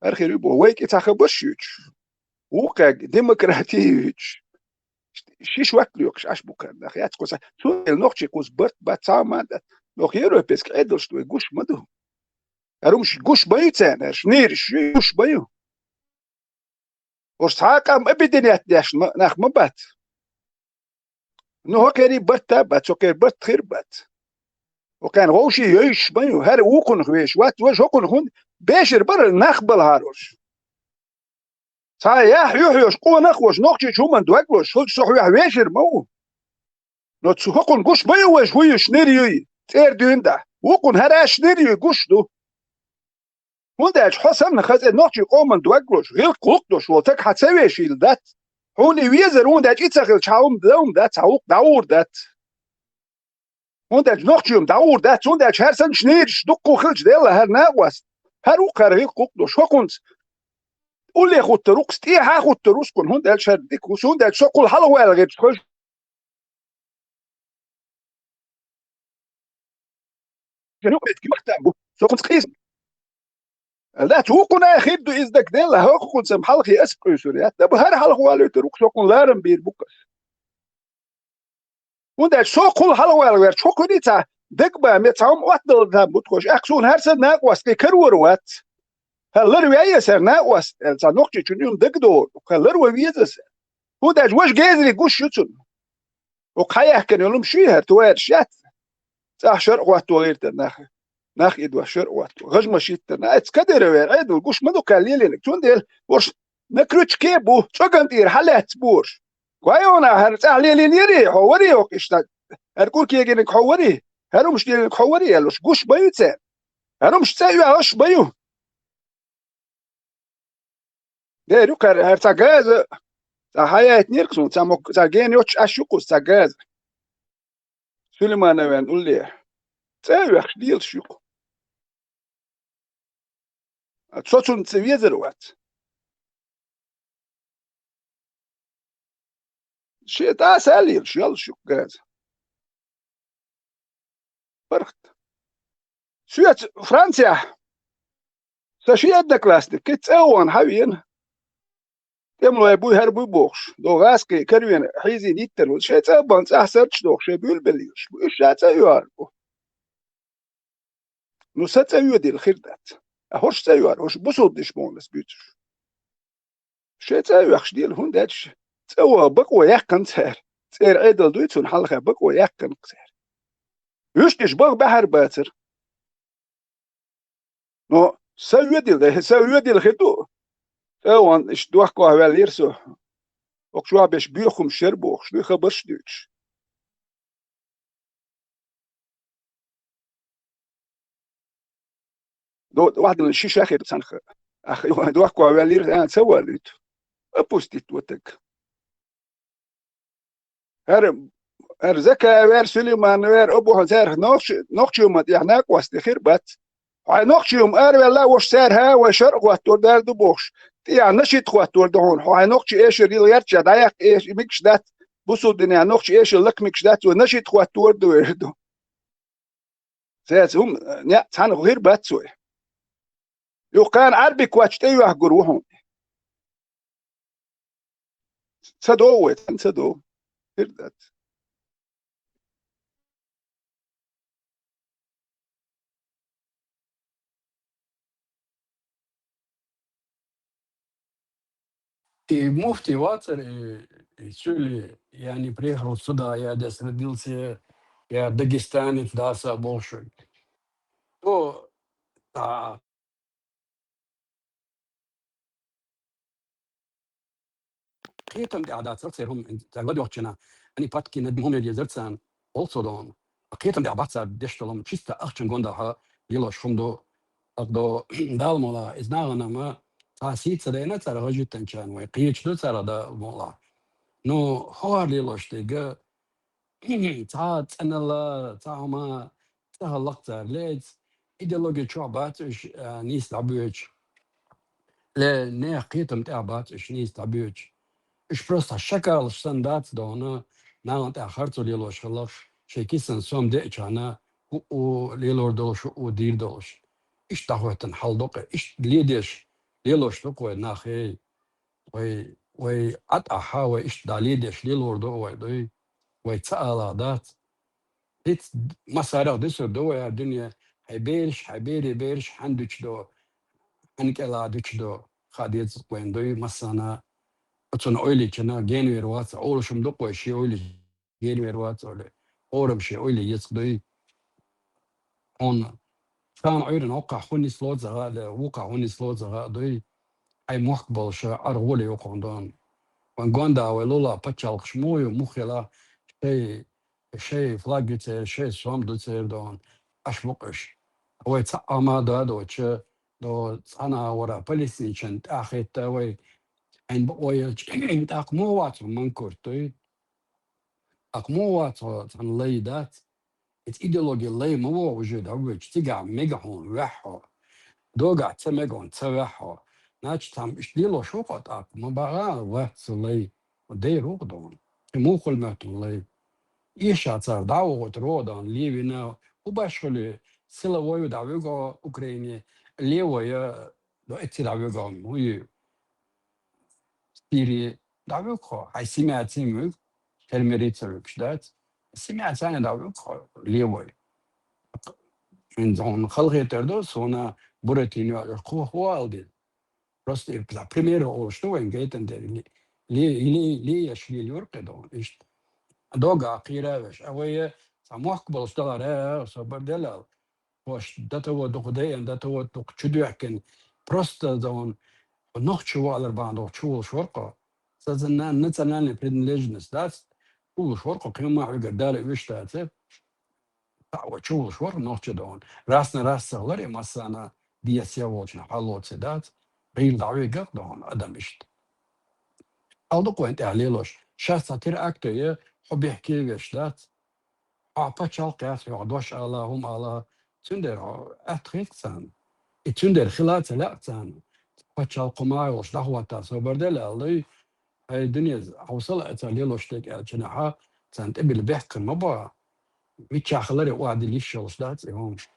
ХӀара хир ю боху, вай кӀи цхьа хабарш юьйцуш. Вукхаьрга демократи юьйцуш. Шиш ваьтта лоькхуш Ӏаш бу кхарна, яц кхуза. Цундела нохчий кхуза барт бац, цхьа а ма дац. Нох Европейски Ӏедалш ду, вай гуш ма ду. ХӀара хӀумаш гуш ма ю царна, хӀара шнийраш ю, гуш ма ю. Ош цхьа а къам объединять деш ма, нах ма бац. Ну, хӀокхерий барт а бац, хӀокхерий барт хир бац. ХӀокхарна вовший йойуш ма ю, хӀара вукхунах веш вац, важа хӀокхунах хӀунда бешар бара нах балхьара ош. Цхьа яхь юхьош, къонах вош, нохчийчу хӀуманна дог лош, хӀуьлча со хьоьх вешар ма ву. Но цу хӀокхунна гуш ма ю вайша хӀун йиш нир юй, цӀера дуьйна дӀа. Вукхунна хӀара аш нир юй гуш ду. ХӀунда аьлча хьо санна хаза нохчий къоман дог лош, гӀиллакх гӀуллакх долуш волу стаг хьан ца вешийла дац. Хьуна и везар, хӀунда аьлча и ца хилча, хьан хӀума дан хӀума дац, хьан гӀуллакх дӀагӀур дац. ХӀунда аьлча нохчий хӀума дӀагӀур дац, хӀунда аьлча хӀара санна шнераш дуккха хилча делла хӀара накъост. ХӀара ву кхара гӀиллакх гӀуллакх долуш, хӀокхунца улле хуттар ву-кх, тӀехьа хуттар ву-кх, хӀунда аьлча хӀара дика ву, хӀунда аьлча со кхул хьалха ваьлла гӀирс хӀожа. Юкъа махтам бу. Со кхунца къийса. Дац, вукхунна хир ду иза дагделла, хӀокхунца хьалхе ас къуьйсур яц. Даба хӀара хьалха валуьйтур ву-кх, со кхунна ларам бийр бу-кх ас. ХӀунда аьлча со кхул хьалха вала верча, хӀокхуьнца дагба, ме цхьа хӀума оттадала там бу тхош. Ахь суна хӀара сан накъост кхин карор вац. ХӀара лар ваьй ас хӀара накъост, аьлла, цхьа нохчийчун юн дагадогӀур ду. ХӀара лар ван веза ас. ХӀунда аьлча важа гезаре гуш ю цунна. Оха хьаяьхкина йолу хӀума шуьйхара товариш яц. ЦӀахь шаръ хӀотто гӀиртара нах. Нах идваш шаръ хӀотто. ГӀажмаш йиттарна. Айца Кадыров вер, Ӏедал гуш ма ду кхаьлла лелийнарг. Цундела уьш на крючке бу, цӀоган тӀера хьалаьцна бу уьш. Гой хьуна, хӀара цӀахь лелийна ярий, хьо варий хӀокху иштта? ХӀара кӀур кегийнарг хьо варий? ХӀара хӀумаш динарг хьо варий аьлла, уьш гуш ма ю церан. ХӀара хӀумаш цӀа оьхуш ма ю. Дера ю кхара, хӀара цхьа газа, цхьа хьаяйтинера-кх суна, цхьа мок-, цхьа гена йоцуш Ӏаш ю-кх цхьа газа. Сулеймановн улле. ЦӀа а вехаш лелаш ю-кх. Со цунна ца везар вац. Шен тӀаса а лелаш, йолуш ю-кх газа. Бархт. Соьца Францехь сан ши одноклассник, кхин цӀа а вахана хьан вена. ТӀемалой буй, хӀара буй бохуш, догӀу гӀазкхий карвена хьийзийна йиттар ву. Шайн цӀа а бан, цӀахь сарч дохуш, шайн буьйлабелла йолуш бу. Уьш ша цӀа а йоьхур бу. Ну, сан цӀа йоьдийла хир дац. А хӀорш цӀа йоьхур, хӀорш бусулба деш бохуш буьйцуш. Шайн цӀа а вехаш дела, хӀунда аьлча цӀа ваха бакъо яьккхина цара. ЦӀера Ӏедал дуй цунна хьалха, бакъо яьккхина цара. Уьш деш баха баьхьар бацара. Но сан воьдийла, сан воьдийла хир ду. ТӀе а вахана, иштта дохко ваьллера со. Оха чохь беш боьха хӀумаш яра бохуш, дуй хабарш а дуьйцуш. До-, вахана ши шахир цхьаьнха. Ах, дохко ваьллера, а, ца валуьйту. Опустить вот так. ХӀара, хӀара Закаев вер, Сулейманов вер, обухьан цаьрах нохчи-, нохчий хӀума тӀехь накъост хир бац. Хьайн нохчий хӀума араваьлла, вуш цара, хӀа, вай шаръ хӀоттор дара ду бохуш. ТӀехь нашид хӀоттор ду хьуна. Хьо хьайн нохчий эшар йила гӀертача, дӀаяккха эш-, мегаш дац, бусулба динехь нохчий эшар лакха мегаш дац, вай нашид хӀоттор ду вер ду. Цаьрца хӀума, неӀ цхьаьна хир бац вай. Юха кхана Ӏарбик кхоччу тӀе йоьхкур ву хьуна. Ца догӀу вай, цхьаьна ца догӀу. Хир дац. И муфтий вацара, и, и цуьли, я не приехал сюда, я здесь родился, я дагестанец, да, са бохуш. То, а, кхетам тӀехь дац церан хӀума, цара ладоьгӀчина, они падки на Мухаммед езар царна, олу цо дона. Кхетам тӀехь бац цара деш долу хӀума, чисто ахчан гондахьа лелош хӀума ду. Ах до, Дала мала, иза нахана ма цхьа сий ца дайна цара гӀажийтанчарна вай, кхеча ду цара Дала мала. Ну, хӀора лелош дерг, цхьа цӀеналла, цхьа хӀума ца хӀаллакх цара леца, идеологи чохь бац уьш, а, нийса дӀабоьдуш. Ле, нехан кхетам тӀехь бац уьш нийса дӀабоьдуш. Уьш просто шакалаш санна дац дона, нахана тӀехь харцо лелош хиларх, шайн кисана сом деачахьана, хӀуъу лелор долуш, хӀуъу дийр долуш. Иштта дӀахӀоьттина хьал ду-кх, иштта ледеш лелош ду-кх вай нах, эй. Вай, вай Ӏад ахьа, вай иштта дӀа ледеш лелор ду вай, дуй? Вай ца алахь дац. ХӀинца массарах дисур ду вай, а дуьне, хьайн бераш, хьайн берийн бераш хьанна дуьтуш ду, хьанна кӀелахь дуьтуш ду, хаа деза вайна, дуй, массарна. Оцунна ойла йичина генвер вац, олуш хӀума ду-кх вай, шен ойла йича генвер вац олий. Хьо-м шен ойла еза-кх, дуй. Хьуна цхьана Ӏуьйранна хӀокхахь хӀун нисло ца хаьа, вукхахь хӀун нисло ца хаьа, дуй. хьай мохк болуша, аргӀули юкъун дон. Ван гонда вай лула пачалкхаш мугӀ ю, мух хила, шей, шей флаг ю цер, шей сом ду цер дон. Аш букъуш. Вай цхьа Ӏама дадоча, до цхьана вара палестинчан тӀахетта вай. Айн бакъойча, тӀаккха мугӀ вацу манкуртуй. Акму вацо цан лай дац. Эц идеология лай ма во уже даввеча, цигахь мега хьун вехьо. Догахь ца мега хьун ца вехьо. Значит, там иш дило шо къо тӀаккха, ма багӀа вац лай. Дей рух дон. Кхи мухул меттун лай. Иша цар дӀавогӀут родан, левина, хӀу баш хули, сила вою дӀавиго Украине, левая, до эци дӀавиго, хӀуи. Сири дӀавуьгу хьо, хьай семья цӀен вуьгу, фермерица вуьгуш дац. Семья цӀена дӀавуьгу хьо, левой. Ин зон халхетар ду, сона Буратино кхо хвалди. Просто и за пример олуш ду вайн гайтан дер. Ли, ли, ли, ли, яш ли юркъе дон, ишт. Дога кхира веш. А вай са мохк болуш далара, собар делал. Хош, до того дукха дайан, до того дукха чудоьхкина. Просто да он нохчо валар бан доккха чувулш вара кхо. Сазана национальная принадлежность дац, чувулш вара кхо, кхин ма хьуьгар дала уьш дац. Та ва чувулш вара нохчо да он. Раз на раз сахлар и массана диас я волчна хьаллоци дац. Гъил дӀавигах да он адам ишт. Алдукъ вайн тӀехь лелош. Шас ца теракт е, хьо бехке веш дац. Хьо пачалкх яц, хьо дош ала, хӀума ала, цуьндера хьо атта хилча царна. И цуьндера хила ца лаьа царна. Пачалкх хӀума йолуш дӀахӀотта собар дела аьлла, хьай дуьнез хьовсал а ца лелош дерг аьллачунахьа, царна тӀебилла бехкар ма бо. Миччахь хиларе охьадилла йиш йолуш дац и хӀумаш.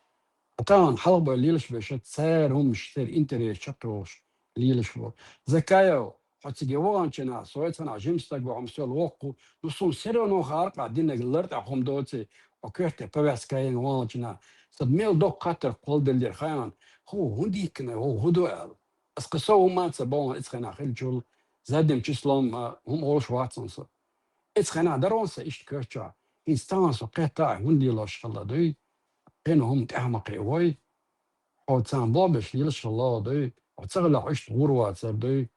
Ткъа тахана хьалха бай лелаш беша, цара хӀумаш, церан интерес чекхйолуш лелаш бу. Закаев, хьо цига ваханчина, со цхьана жима стаг ву, хьо сел воккху, ну, суна все равно хааркъа диннаг лартӀа хӀума доций, хьо коьрте повязка йина ваханчина, сан мел доккха хаттар кхолладеллера хайна, хӀу хӀун дихкина, хӀу хӀу ду аьлла. Ас кхин со хӀумма а ца боху, эцхьана хилчул, задним числом, а, хӀума олуш вацан со. Эцхьана дарон сан иштта коьртачохь, хӀинца тахана со кхетта а, хӀунда лелош хилла дуй? Кхин хӀума тӀаьхьа ма кхиавой. Хьо царна бобеш лелаш хилла дуй? Хьо ца хилахь иштта гӀур вацар дуй?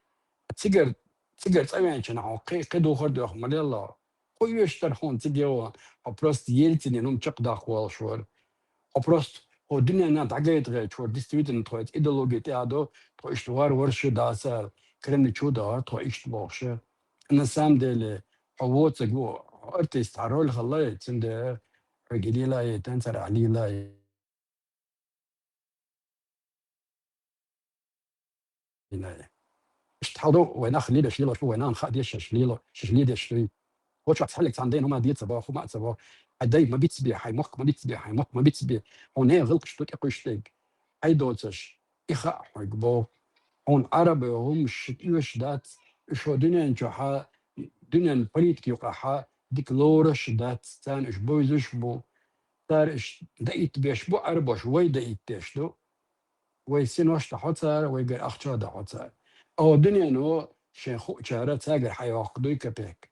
Цигара, цигара цӀа веанчина хьо кхи, кхи духар доьху ма лелла. Кху оьшуш дара хьуна цига ван, хьо просто Ельцинан хӀума чекхдаккха волуш вара. Хьо просто хьо дуьненна дӀагайта гӀерташ вара, действительно, тхо эца идеология тӀе а до, тхо иштта вар вара шу дацара, Кремль чу дахара тхо иштта бохуша. На самом деле, хьо воцаг ву, хьо артист, хьан роль хилла, цуьнан де хьоьга лелае, тан цара лелае. Иштта хьал ду, вай нах лелаш лелаш бу, вай нана хаа дезаш лело, шиш ледеш дуй. Кхочух цхьаллиг цхьана дайна хӀума деца боху, хӀума а ца боху. Хьай дай ма бицбе, хьай мохк ма бицбе, хьай мохк ма бицбе. Хьуна гӀуллакхаш ду тӀекхуьйсу дерг. Хьай доцаш, и хаьа хьоьга боху. Хьуна Ӏараб хӀумаш шиъ оьшуш дац, уьш хьо дуьнен чохьа, дуьнен политика юкъахьа дика лоруш дац, царна уьш бовзуш бу. Цара уьш даийтта беш бу, Ӏарабош вай даийтта деш ду. Вай синош дахьо цара, вайгара ахча дахьо цара. Оха дуьнено шайн хуучара цаьргара хьайоккху дуй капек.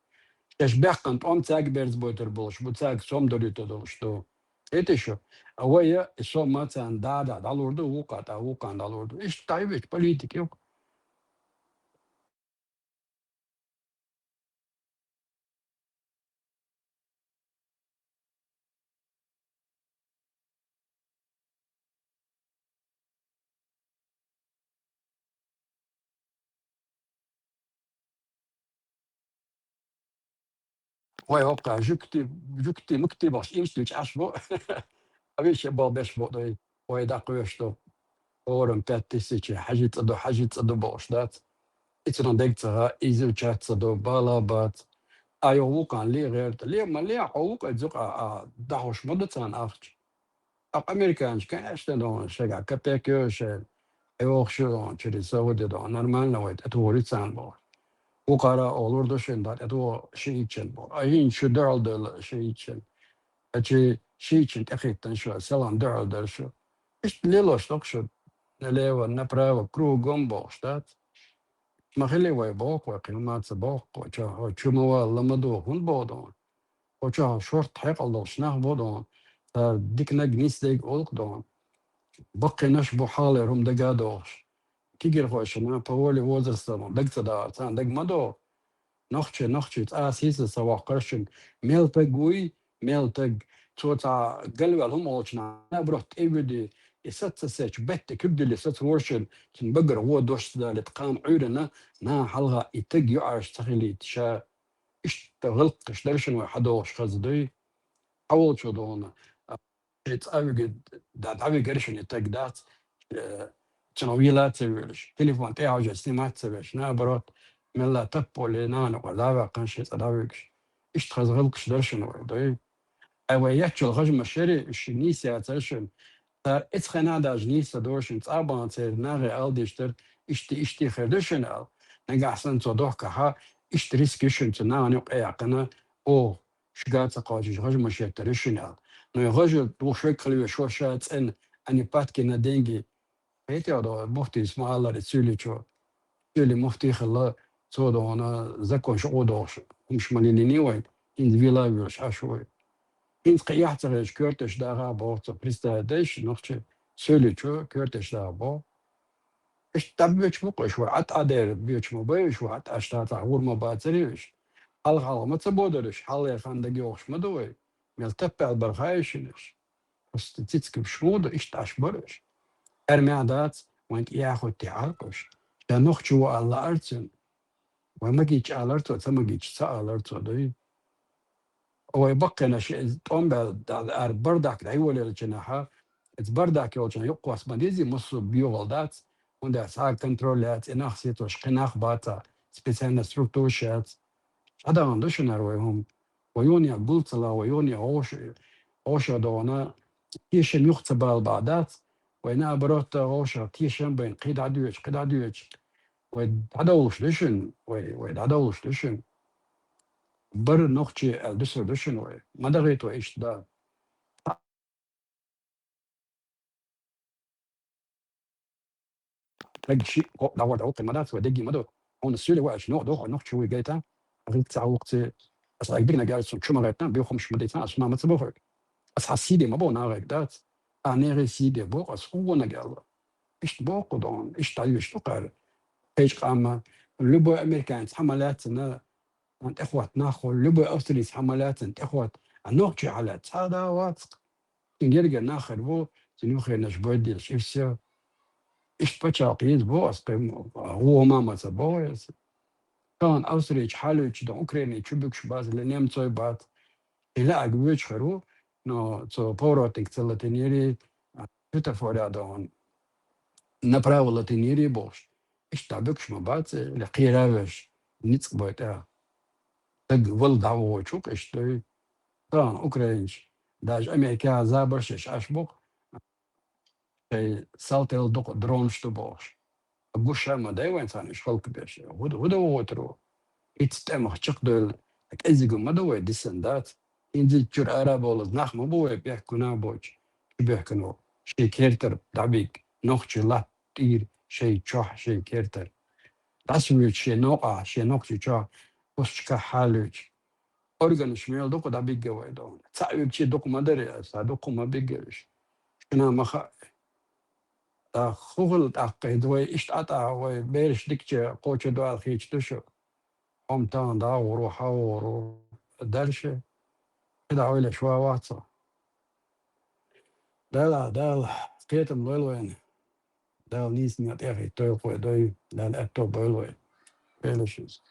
Шаьш баьккхина тӀом цаьрга берзабойтур болуш бу, цаьрга сом долуьйтур долуш ду. ХӀета шу? А вай и сом ма царна дада дӀалур ду, вукхатӀа вукхана дӀалур ду. Иштта дӀайвича политика ю. Вай хӀокху жуьгти, жуьгти-мукти бохуш, имс дуьйцу Ӏаш бу. Авище бал беш бу дай. Вай даккхош ду. Орам пять тысяч, хьажи цӀа ду, хьажи цӀа ду бохуш дац. Ицунах дег ца ха, изу чат ца ду, бала бац. А йо вукхана ле гӀерта. Ле ма ле, хьо вукху зукъа а дахуш ма ду царна ахча. Ах американча, конечно, дон, шайга капек йо, шай. Айвохуш дон, через Сауди дон, нормально вай, тӀетухури царна боху. Вукхара олур ду шин, да, тӀетуху шиитчен боху. А хӀин шу дуьхьал дойла шиитчен. Ачи шиитчен тӀекхиттан шу, салам дуьхьал дар шу. Иштта лелош доккху шу, налево, направо, кругом бохуш дац. Ма хили вай боху, вай кхин ма ца боху, чу, чу ма валла ма ду, хӀунда боху дон. Кху чохь шорта хьекъал долуш нах бу дон, цара диканаг нисдайг олу дон. Баккхийнаш бу хьалхалера хӀума дага а дохуш. кегийрхошна по воле возраста даг ца дагӀар, царна даг ма догӀу. Нохчий, нохчий, цӀа сийсаз ца воккхаршна, мел таг вуй, мел таг. Цо цхьа галваьлла хӀума волчу нахана, наоборот, тӀе а вуьдий, и саца сецча, бетта куьг дилли саца воршина, цуьнан багара гӀо дош ца далийта, кхана Ӏуьйранна, наха хьалха и таг юкъаш ца хилийта ша. Иштта гӀиллакхаш даршина вай хьадогӀуш хаза дуй. Хьаволчо догӀуна, а, шайн цӀа вига, да, дӀавигара шуна и таг дац, э, цунах вела ца велаш, телефон тӀе а хьожа, снимать ца веш, наоборот, мелла таппа волий, нана юкъара дӀаваьккхина шайн цӀа дӀавигаш. Иштта хаза гӀиллакхаш даршина вай дуй. Ай вай еччул хажмаш яри, уьш ши нийса яцара шуна. Цара эцхьана даже нийса дора шуна, цӀа бахана церан нахе ала дийш дара, иштта, иштта хир ду шуна аьлла. Нагахь санна цо дохкахьа, иштта риск ю шуна цу нахана юкъа яьккхина, оха шуьга ца кхочуш, гӀажмаш еттар ю шуна аьлла. Но и гӀажа ву шуьга хила веш ву ша цӀена, а не падки на деньги. Хетий до, муфтийс ма аллара, цуьличо. Цуьли муфтий хилла, цо догӀана закон шо дохуш, хӀумаш ма лелийний вайн, хӀинца вела а воьлуш Ӏаш ву вай. ХӀинца кхин эхь ца хилча, коьрташ даха а боху цо, представить дайша нохчи, цуьличо коьрташ даха боху. Иштта дӀабоьдуш бу-кх уьш, вай Ӏад Ӏадер боьдуш ма бай уьш, вай Ӏад Ӏаш тацахь гӀур ма бацарий уьш. Хьалха-хьалха ма ца бодара уьш, хьалхе хан дага йогӀуш ма ду вай. Мел таппаьл бара хаьий шуна уьш? Просто цицкабаш муха ду, иштта Ӏаш бара уьш. Аьрмехь дац, вайн тӀе яхӀуттий Ӏалкъаш. Ша нохчо ву ала лаьара цуьнан. Вай магийча алар цо, ца магийча ца алар цо дуй. Вай баккхийнаш иза тӀом баьлла, да-, ара бардак дӀайолаелча нахьа, иза бардак йолчун юккъос ма дезий, массо а боьгӀал дац, хӀунда аьлча цхьа а контроль яц, и нах сецош кхин нах бац, специальная структура яц. ДӀадахана ду шуна хӀара вай хӀума. Вай юханехьа гул ца лахь, вай юханехьа гӀовш-, гӀовшах догӀана, тешам юха ца бала бахьа дац, вай наоборот, гӀовшах тешам байна, кхин дӀадоьдуш, кхин дӀадоьдуш. Вай дӀадовлуш ду шуна, вай, вай дӀадовлуш ду шуна. Бара нохчий аьлла дуьсур ду шуна вай. Ма дахийта вай иштта да. Таг ши кхо дӀагӀорта вукхи ма дац, вай дегги ма ду. Хьуна суьйле ваьлча, нох доху, нохчо вуй гайта, гӀиллакх ца гӀуллакхций. Аса айгдигнаг аьлла, цунна чу ма гӀайтина, бехамаш ма дийцина, аса ма ма ца бохуьйту. Аса хьан сийде ма боху нагӀайг дац. А, нехан сийде боху, аса хӀун гӀо нагӀалла. Иштта боху дона, иштта дӀайоьшу кхара. Кхечу къамма, любой американец хьан ма лаьцна, тӀехӀотта нах хуьлу, любой австрийц хьан ма лаьцна, тӀехӀотта, а нохчий хьан лаьцна, цхьа а да вац-кх. Цуьнан гергара нах хир бу, цуьнан юххенаш бойделаш, и всё. Иштта пачхьалкх еза боху аса, кхин вон хӀума ма ца боху аса. Тахана Австрийчу хьалуьйтуш дан Украине чу буьгуш бац, или немцой бац. И лаьага воьдуш хир ву, но цо поворотник ца латийнера, а, светофорехь догӀун направо латийнера бохуш. Иштта дӀабуьгуш ма бац, или кхера а веш, ницкъ бой тӀехь. Стаг вала дӀавахочу-кх иштта дуй. Тахана украинчу, даже Америкехь забарш еш Ӏаш бу-кх, шайн салтел дукха дронаш ду бохуш. Гуш а ма дай вайн царна уьш халкабеш. ХӀу-, хӀун дан вогӀуьйтур ву? Итт тӀемах чекхдевлла, кӀезига ма ду вай, дисина дац. ХӀинца чуьра ара а бовлаза нах ма бу вай, бехк гуна а боцуш, чу бехкано. Шен кертара дӀабигга, нохчий латта тӀера, шайн чохь, шайн кертара. ДӀасавуьйтуш шен новкъахь, шен нохчий чохь, кхусчу кахь хьалуьйтуш. Органаш мел дукха дӀабигга вай догӀу. Цхьаъ вигчи дукха ма дари аса, дукха ма бигга уьш. Шуна ма хаьа. ТӀаккха хӀун хилла тӀаккха хӀинца вай иштта Ӏа тӀаккха вай бераш дикаче кхочу дуьхьал хийча ду шу? Хьо-м тахана дӀагӀур ву, хьан вогӀур ву? Дарши? КхидӀа Ӏойла шу ван вац хьо? Дала, Дала, кхетам лойла вайна. Дала нийсонна тӀе а хӀиттойла кхо дой, Дала аьтто бойла вай. Велаш иза.